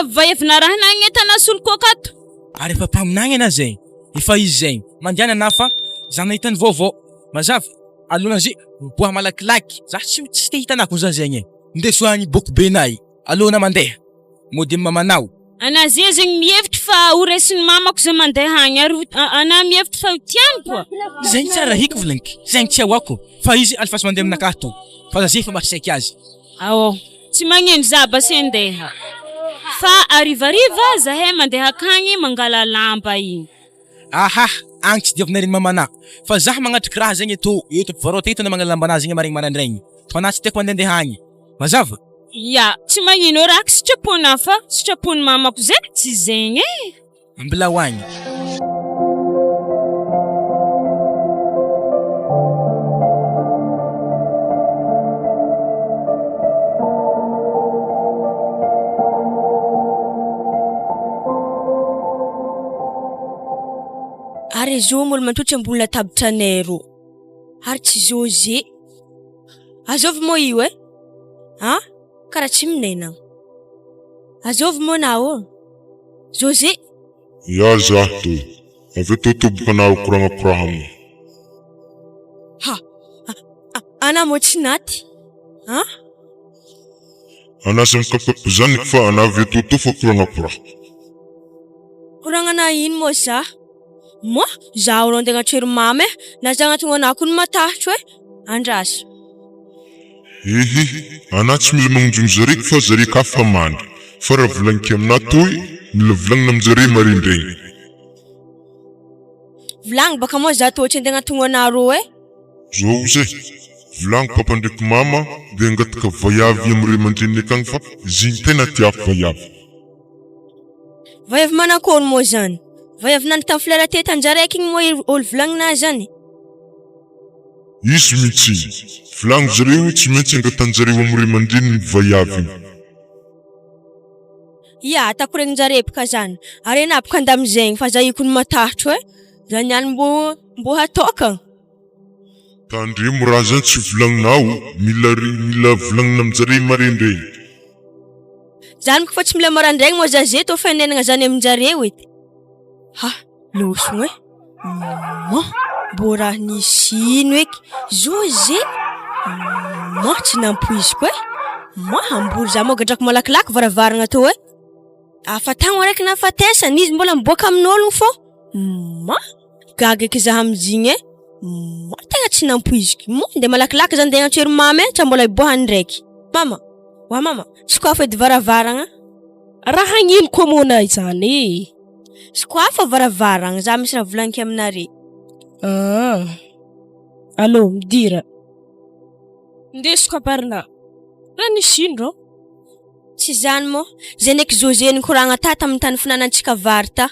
vaiavy narahina agny entana solokôka ato? Ary efa mpaminagny anà zegny, efa izy zegny, mandehana anà fa za nahita ny vaovao, mazava? Alona ze miboaha malakilaky, za tsy tsy te hita anà ko za zegny e, ndeso agny boko be nay, alona mandeha. Mody am mamanao. Anà ze zegny mihevitry fa ho resin'ny mamako ze mandeha agny ary anà mihevitry fa ho tiany koa. Zegny tsara hiko volagniky, zegny tsy ahoako fa izy alefaso mandeha aminakahy tô fa za ze efa marisaiky azy. Ao, tsy magnino za base ndeha fa arivariva zahay mandeha akagny mangala lamba igny. Aha, agny tsy diavinareo ny mamanà fa zah magnatriky raha zegny eto, eto ampivarotagna eto na mangala lambanà zegny maregny maraindraigny fa anà tsy tiako mandehandeha agny. Mazava? Ya, tsy magnino raha ko sitraponà fa sitrapon'ny mamako zay tsy zegny e! Mbola ho agny. Ary zo mbola matotra ambony latabitranay rô. Ary tsy José. Azovy moa io e? An? Karaha tsy minenagna. Azovy moa na ô? José. Ya zah to. Avy eo tô toboka anah koragnakorahagna. Ha! Anah moa tsy naty. An? Anah aza mikapokapoko zany fa anah avy eo tô tô fa koragnakoraha. Koragnana ino moa zah? Moa zaho rô andeha agnatrery mama e, na za agnatogno anah koa no matahotro e, andraso. Ehe, anah tsy mila magnonjogno zare fa zare ka fa mandry, fa raha volagniky aminah toy, mila volagnina aminjare marendraigny. Volagno baka moa za tô tsy andeha agnatogno anah rô e. Zao ozy e, volagno papa ndraiky mama de angataka vaiavy amy ray aman-dreniny akagny fa zigny tena tiako vaiavy. Vaiavy manakôry moa zany? Vaiavy nandry tamin'ny fleur tety anjaraiky igny moa olo volagnina zany. Izy mihitsy iny. Volagno zareo hoe tsy maintsy angatan-jareo amin'ny ray aman-dreniny ny vaiavy io. Ia, ataoko regnin-jare boka zany. Ary enà boka andamizegny fa za io kony matahotro e. Za niany mbô mbô hataoko. Tandremo raha zany tsy volagninao, mila mila volagnina amin-jare maraindraigny. Zany boka fa tsy mila maraindraigny moa za ze tô fainenagna zany amin-jareo edy. Ha! Lôsogno e! Maman! Mbô raha nisy ino eky? José! Maman! Tsy nampoiziko e! Maman! Hamboly za moa gadrako malakilaky varavaragna tô e! Afatagno araiky nahafatesana, izy mbola miboaka amin'ôlogno fô! Maman! Gaga eky za amizigny e! Maman! Tegna tsy nampoiziko! Maman! Ndeha malakilaky za ndeha hiantso ery mama e! Tsa mbola hiboahany ndraiky! Mama! Oa mama! Sokafo edy varavaragna! Raha hagnino koa moa na izany e? Sokafa varavaragna, za misy raha volagniky aminare. Ah. Allô, midira. Ndesiko abarina. Raha nisy ino rô? Tsy zany moa, zay ndraiky José nikoragna ta tamin'ny tany finanantsika vary ta.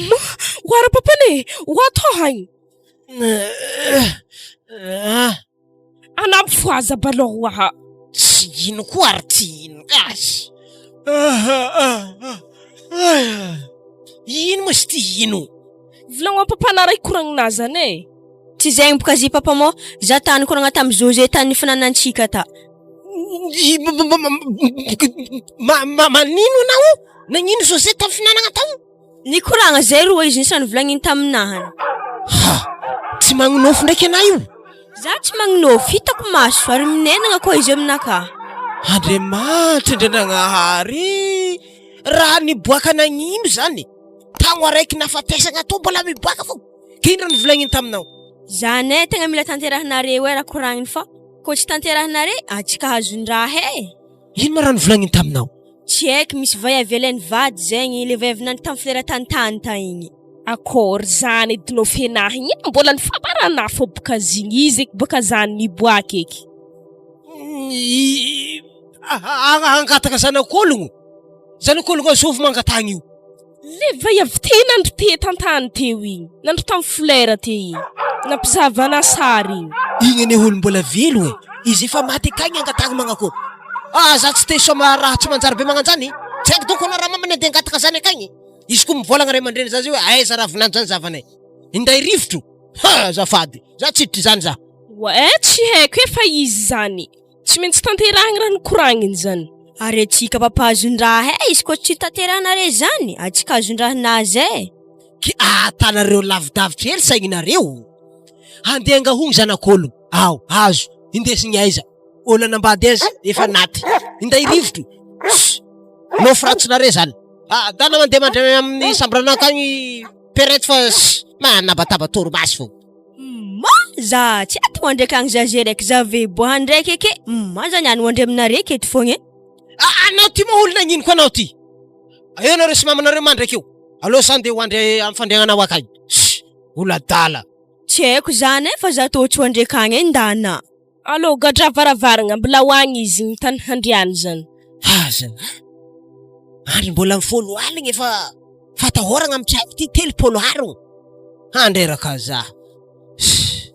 Ma, oara papane, ho atao hagny. Anampy fohaza balao aha. Tsy ino koa ary tsy ino azy. Ino moa izy ty ino? Volagno am-papana ray koragnina zany e. Tsy zegny boka zy papa mô, za ta nikoragna tamy José tany nifinanantsika ta. Manino anao? Nagnino José tamy finanagna tao? Nikoragna zay roa izy nisy raha nivolagniny taminahany. Ha! Tsy magnonofy ndraiky anah io? Za tsy magnonofy, hitako maso ary minenagna koa izy aminakahy. Andriamanitra Andrianagnahary! Raha niboaka nagnino zany? Tagno araiky nafatesagna tô mbola miboaka fô. Ka ino raha nivolagniny taminao? Zany e, tegna mila tanterahinareo e raha koragniny fa kô tsy tanterahinare antsika azon-draha e. Ino ma raha nivolagniny taminao? Tsy haiko, misy vaiavy alainy vady zegny, le vaiavy nandry tamin'ny flera tanitany ta igny. Akôry zany edy nao fenahy igny e, mbola nifabarana fô boka zigny, izy eky boka zany niboaka eky. Hangataka zanak'ologno, zanak'ologno azovy mangatagna io. Le vaiavy te nandry te tantany teo igny, nandry tamin'ny fleur teo igny, nampizahavana sary igny. Igny anie olo mbola velo e, izy efa maty akagny angatahagna magnakory? Ah za tsy te hisaoma raha tsy manjary be magnanjany, tsy haiko doko anao raha mamany andeha hangataka zany akagny, izy koa mivôlagna ray aman-dreny za zay hoe aiza raha vinanto zany zavanay, hinday rivotro? Ha azafady, za tsy hiditra izany za. Oa tsy haiko e fa izy zany. Tsy maintsy tanterahigny raha nikoragniny zany. Ary antsika mpampahazon-draha eh, izy koa tsy tanterahanare zany, antsika azon-drahanazy eh. Ke ahatanareo lavidavitra hely saigninareo. Handeha angahogno zanak'olo, ao, azo, indesigny aiza, olo anambady azy efa naty, inday rivotro, tss, nofy ratsinare zany. Ah, dana mandeha mandray amin'ny sambranà akagny perret fa tss, manabataba torimaso fô. Ma za tsy ato hoandry akagny za ze raiky za ve boaha ndraiky eke ma za niany hoandry aminare aketo fogna e. Ah anao ty moa olo nagnino koa anao ty? Eo nareo sy mamanareo mandry akeo. Aleo za ndeha hoandry amin'ny fandriagnanao akagny. Ss olo adala. Tsy haiko zany e fa za tô tsy hoandry akagny e ndana. Allo gadra varavaragna mbola ho agny izy igny tany handriany zany. Aza Andry mbola ny folo aligny efa fatahoragna am trano ty 30 harogno handreraka za Ss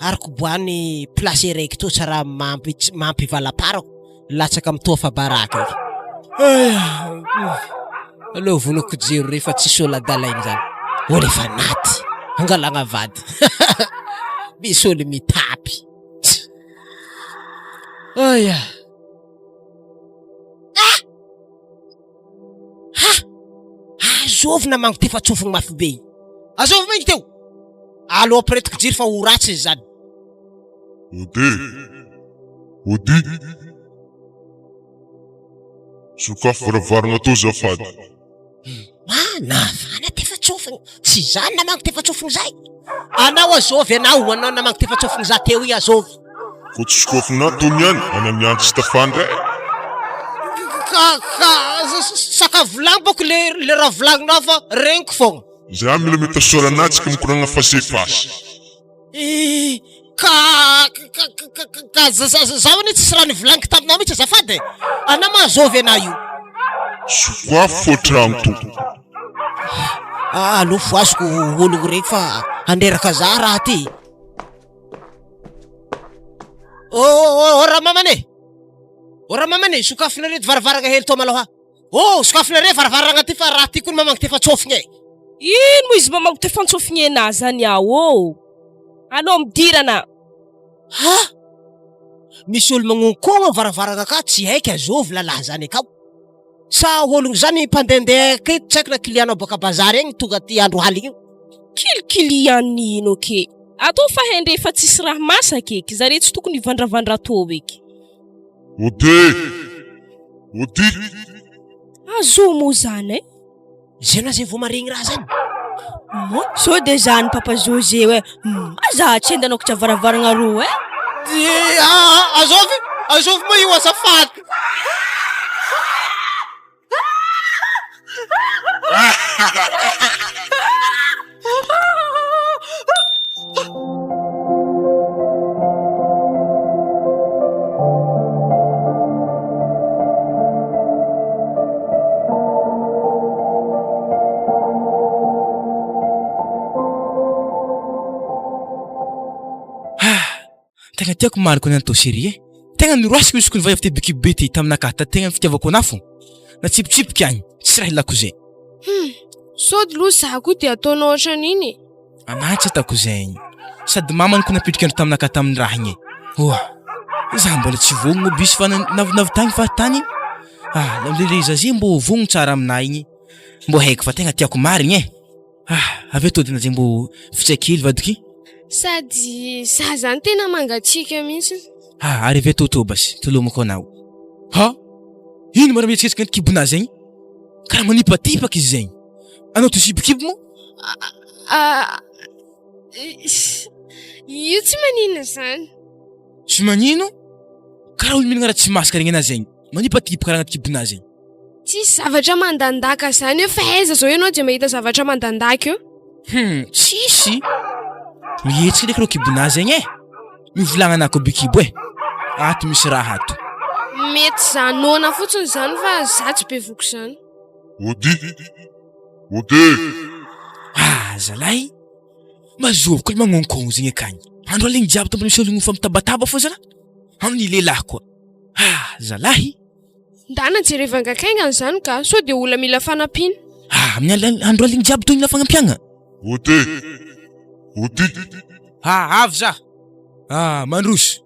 ary koboany place raiky toa tsy raha mampy mampivalaparako latsaka am toa fa baraka eky Aleo vonoko jiro rehefa tsisy olo adala igny zany olo efa naty angalagna vady misy olo mitapy Aya Ah! Ha! Azovy namango ty fa tsofigny mafy be igny. Azovy ma igny teo? Aleo ampiretiko jiro fa ho ratsy izy zany. Ode! Ody! Sokafy varavaragna tô zafady. Ma nafana tefa tsofigny. Tsy zany namango tefa tsofigny zay. Anao azovy anao, anao namango tefa tsofigny za teo igny azovy. Ko tsy sokafinà tô niany, ana niany tsy tafandry eh. Ka ka saka volagny bôko le le raha volagninao fa regniko fogna. Za mila mitasoara anà tsika mikoragna face face. Ih, ka ka ka ka zaho anie tsisy raha nivolagniko taminao mihitsy azafady e! Anao ma azovy anah io? Sokafo fô tragno to. Aleo fohaziko ologno regny fa handreraka za raha ty. Ô ô ô ramamana e! Ô ramamana e, sokafinareo ty varavaragna hely tô malôha. Ô sokafinareo varavaragna ty fa raha ty koa ny mamangy ty efa tsôfigna e. Ino moa izy mamangy ty efa ntsôfigna enà zany ao ô? Anao midirana. Ha! Misy olo magnonkôgno am varavaragna aka tsy haiky azôvy lalahy zany akao. Sa ologno zany mpandehandeha aketo tsy haiko na client-nao bôka bazary agny tonga aty andro aligny io. Kilikilian ino ke? Atao fa hendre fa tsisy raha masaka eky, zare tsy tokony hivandravandra tô eky. Ody! Ody! Azo moa zany eh? Zay na zay vao maregny raha zany. Moa sao de zany papa José hoe maza tsy endanao varavaragna roa eh? Azovy, azovy moa io azafady. Tegna tiako mariko ny an'tô chérie e! Tegna niroasiko izy kony vaiavy te bikibo be ty taminakahy ta tegna fitiavako anah fô natsipitsipika agny tsy raha ilako zay. Hum! Sody loha za koa dia ataonao ohatran'iny e! Anah tsy ataoko zegny. Sady mamany ko napitrika andro taminakahy tamin'ny raha igny e. Oa! Za mbola tsy vognogno bisy fa navinavy tagny fahatany. Ah, le le zaze mbô vognogno tsara aminah igny. Mbô haiko fa tegna tiako marigny e. Ah, avy eo tody zay mbô fitsa kely vadiky. Sady za zany tena mangatsiaka mihitsy. Ah, ary avy eo tôtô basy, tolomako anao. Ha! Ino ma raha mihetsiketsika ny kibonà zegny? Karaha manipatipaka izy zegny. Anao to sibokibo moa? Ah, io tsy maninona zany. Tsy magnino? Karaha olo mihinagna raha tsy masaka regny anà zegny. Manipatipaka raha agnaty kibonà zegny. Tsisy zavatra mandandaka zany eo fa aiza zao ianao dia mahita zavatra mandandaka eo? Hum, tsisy. Mihetsika ndraiky rô kibonà zegny e. Mivolagna anà koa bikibo e. Ato misy raha ato. Mety za noana fotsiny zany fa za tsy bevoky zany. Ody! Ody! Ah zalahy, mazôvy koa le magnonkôgno zegny akagny. Andro aligny jiaby tô mbola misy ôlogno mifampitabataba fô zalahy. Amin'ny lehilahy koa. Ah zalahy. Ndana jerevanga akaingana izany ka, sao dia olona mila fanampiana. Ah, amin'ny al- andro aligny jiaby toy ny fagnampiagna. Ody! Ody! Ah, avy za. Ah, mandroso.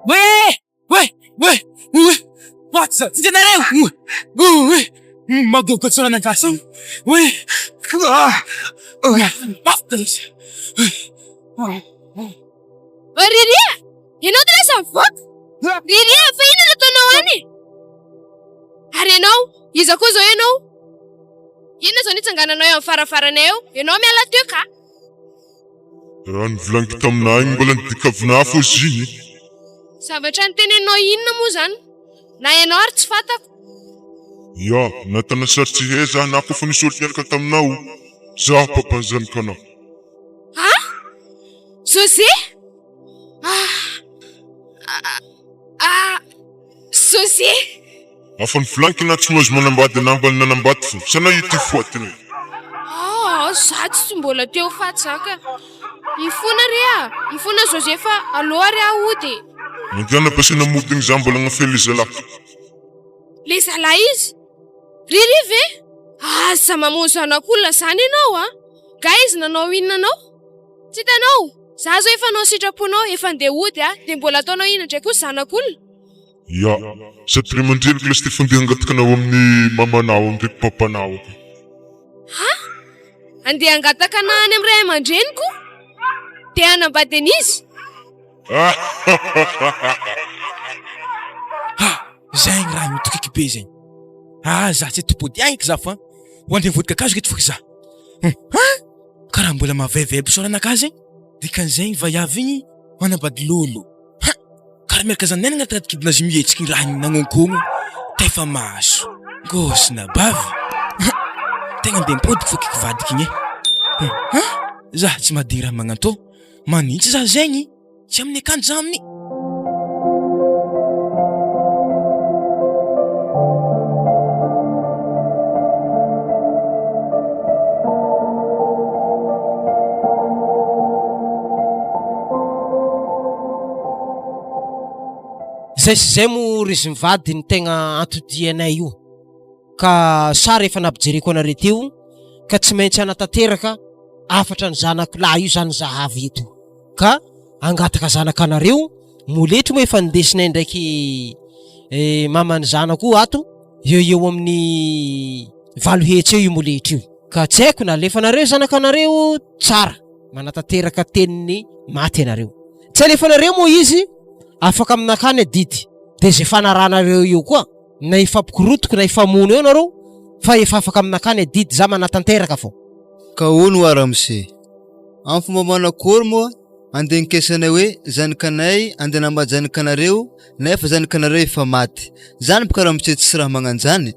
Oe! Oe! Oe! Oe! Maty za! Tsy hitanareo! Oe! Oe! Magogoka tsy nanangasa io! Oe! Ah! Oe! Mafy izy! Oe! Ô Riri a! Ianao de lasa mivoaka! Riri a! Fa inona no ataonao any e? Ary ianao? Iza koa izao ianao? Inona izao nitsangananao eo amin'ny faravaranay eo? Ianao miala teo ka! Raha nivolaniko taminà igny mbola nidikavina hafa ozy igny. Zavatra niteneninao inona moa zany? Na ianao ary tsy fantako. Ya, natana sary tsy hay za na koa fa nisy olo niaraka taminao, za papan'ny zanakanao. Ah! José! Ah! Ah! José! Afa nivolaniko na tsy mahazo manambady anah mba nanambady fo sa na io ty foatiny. Ah, za tsy mbola te ho faty za ka. Mifona re ah, mifona José fa aleo ary aho hody e. Mandehana ampiasaina mody igny za mbola agnafehy le zalahy. Le zalahy izy? Riri ve? Aza mamono zanak'olona zany ianao a! Nga izy nanao inona anao? Tsy hitanao? Za zao efa hanao ny sitraponao, efa ndeha hody ah, dia mbola ataonao inona indray koa zanak'olona? Ya, sady ray aman-dreniko lasa te fandeha hangataka anao amin'ny mamanao ndraiky papanao aho. Ha? Andeha hangataka anah any amin'ny ray aman-dreniko? Te hanambady an'iza? Ha! Zegny raha mitokiky be zegny. Ah, za tsy topody agny eky za fa ho andeha vody kakazo eky fôky za. Ha! Karaha mbola mavaivay fisaoranakahy zegny. Dikan'izegny vaiavy igny manambady lôlô. Ha! Karaha miaraka zany nena agnaty kibon'azy mihetsiky ny raha nagnonkogno tefa maso. Gôsy na bavy. Tegna andeha mipodiko fô kaiky vadiko igny e. Hein? Za tsy mahadigny raha magnantô. Manintsy za zegny? Tsy amin'ny akanjo za amin'ny. Zay sy zay moa ry izy mivady ny tegna antodianay io ka sary efa nampijereko anareo teo ka tsy maintsy hanatanteraka hafatra ny zanako lahy io zany zahavy eto ka hangataka zanaka anareo, moletry moa efa nindesinay ndraiky eh, maman'ny zanako io ato, eo eo amin'ny 800 eo io moletry io, ka tsy haiko na alefanareo zanaka anareo tsara, manatanteraka tenin'ny maty ianareo, tsy alefanareo moa izy afaka aminakà ny adidy, de zay fanarahanareo eo koa na hifampikorotoko na hifamono eo nareo fa efa afaka aminakà ny adidy, za manatanteraka fô. Ka hono hoa ramose, Amin'ny fomba manakory moa andenkesanay hoe zanakanay andeha hanambady zanakanareo nefa zanakanareo efa maty? Zany boka ramose tsisy raha magnanjany.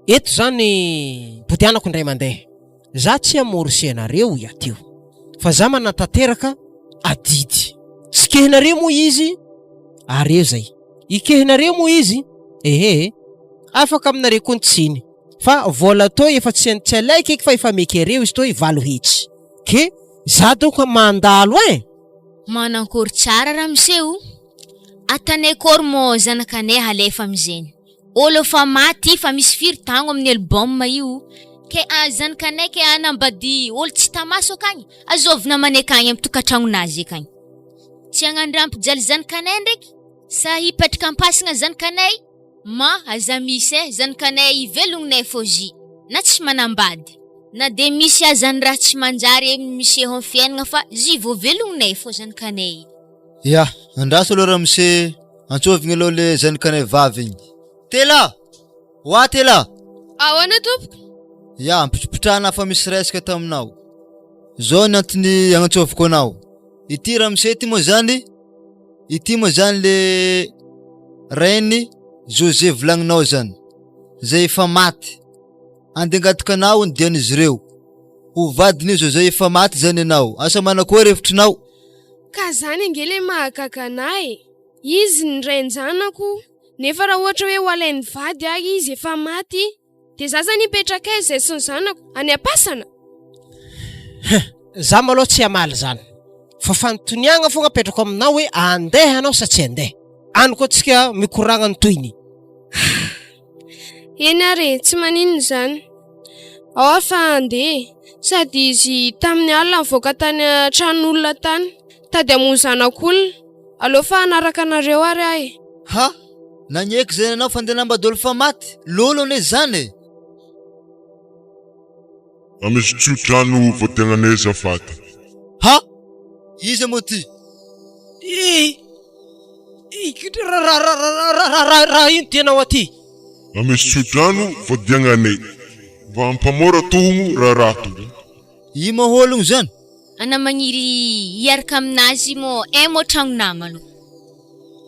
Eto zany bodianako indray mandeha, za tsy hamorse anareo iatio fa za manatanteraka adidy. Tsy kehinareo moa izy ary eo zay. Ikehinareo moa izy ehe afaka aminareo koa ny tsiny. Fa vola toy efa tsy tsy alaiky eky fa efa mekereo izy toy 800 ke za donc mandalo ein! Manankory tsara ramose o! Atanay kory mô zanakanay halefa amizegny. Olo efa maty fa misy firy tagno amin'ny album io ke a zanakanay ke hanambady olo tsy hita maso akagny azôvy namanay akagny amy tokantragnonazy akagny. Tsy hagnano raha hampijaly zanakanay ndraiky sa hipetraka ampasagna zanakanay? Ma aza misy eh zanakanay ivelogninay fôzy na tsy manambady na de misy aza ny raha tsy manjary miseho am fiainagna fa zy vô velogninay fô zanakanay. Ya, andraso aloha ramose, antsovigny aloha le zanakanay vavy igny. Tela! Oa Tela! Ahoana tompoko? Ya, ampitripitrahana fa misy resaka taminao. Zao ny antony agnantsoviko anao. Ity ramose ity moa zany Ity moa zany le rain'i José volagninao zany, zay efa maty. Andeha hangataka anao ny dian'izy ireo. Ho vadin'io José efa maty zany ianao. Asa manakory hevitrinao? Ka zany ange le mahagaga anah e! Izy ny rain-janako, nefa raha ohatra hoe ho alain'ny vady aho izy efa maty, Dia za zany hipetraka aiza izay sy ny zanako? Any am-pasana? Huh, za malôha tsy hamaly zany. Fa fanontoniagna fogna apetrako aminao hoe andeha anao sa tsy andeha? Any koa tsika mikoragna ny tohiny. Eny ary e, tsy maninona izany. Ao aho fa handeha e. Sady izy tamin'ny alina nivoaka tany an-tranon'olona tany, nitady hamono zanak'olona. Aleo fa hanaraka anareo ary aho e. Ha! Nagneky zay nanao fandehanam-bady olo fa maty, lolo anie zany e! Amisy tsodrano voategnanay azafady. Ha! Iza moa ty? I i raha ino tianao aty? Amisy tsodrano voadiagnanay. Mba ampamora tohogno raharaha tohogno. I mahologno zany? Ana magniry hiaraka aminazy mô eh mô tragno namana.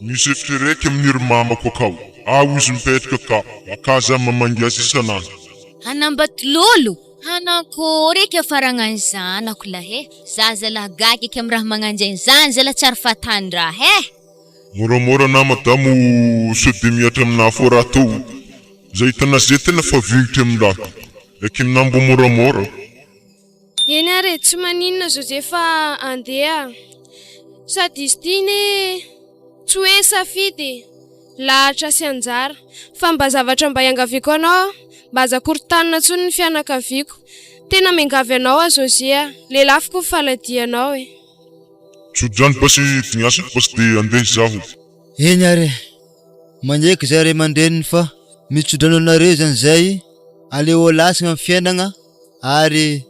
Misy efitra raiky amin'ny ry mamako akao, ao izy mipetraka ka, akà za mamangy azy isan'andro. Hanambatololo, hanankory eky afaragna ny zanako lahy eh, za zalahy gaga eky am raha magnanjegny zany zalahy tsary fatandraha eh. Moramora na madamo sao de mihatra aminah fô raha tô, za hitanà ze tena fa vignitra aminah, eky aminah mbô moramora. Eny ary e, tsy maninona José fa andeha aho. Sady izy ity anie tsy hoe safidy e, lahatra sy anjara. Fa mba zavatra mba iangaviako anao, mba aza korontanina intsony ny fianakaviako. Tena miangavy anao aho José a, lelafiko ny faladianao e. Tsodrano basy dignasako basy de andeha izaho. Eny ary e, magneky zay ray aman-dreniny fa mitsodrano anareo zany zay, aleo lasagna ny fiainagna. ary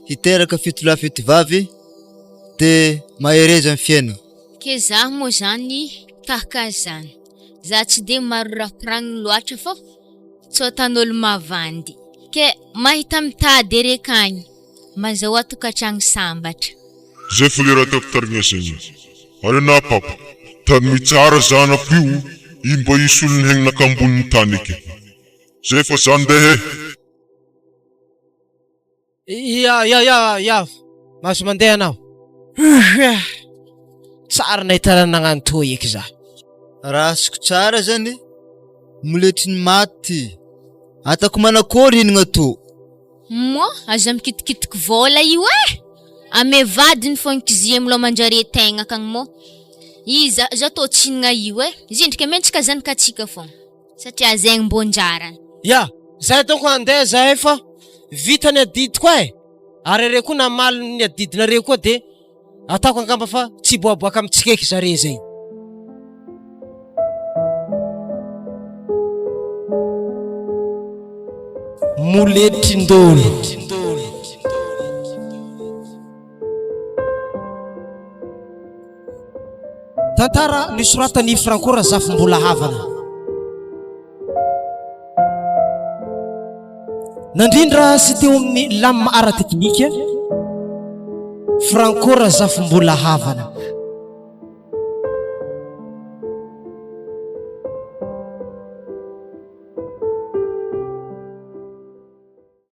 hiteraka fitolahy fitovavy de mahereza ny fiainana. Ke zah moa zany tahaka azy zany, zah tsy de maro raha koragniny loatra fô tsy atan'olo mavandy, ke mahita mitady ery akagny mazahoa tokatragno sambatra. Zay fo le raha tiako tarignesegny. Ary anah papa, tarimy tsara zanako io, io mba hisy olony hegnaka ambonin'ny tany eky. Zay fa za ndeha e. Ya, ya, ya, ya, mahazo mandeha anao. Tsara nahitana nagnano toa eky za. Rasiko tsara zany moletry ny maty. Atako manakory inona to? Moa aza mikitikitiky vôla io eh! Ame vadiny fô ankizy amlô manjare tegna akagny mô. Iza za tô tsinagna io eh! Zendriky amentsika zanakatsika fô satria zegny mbô anjarany. Ya, zahay dônko handeha zahay fa vita ny adidiko eh! Ary are koa namaly ny adidinareo koa de Ataoko angamba fa tsy hiboaboaka amintsika eky zare zay. Moletrindolo. Tantara nosoratan'i Franco Razafimbolahavana. Nandrindra sy teo amin'ny lamina ara-teknika, Franco Razafimbolahavana.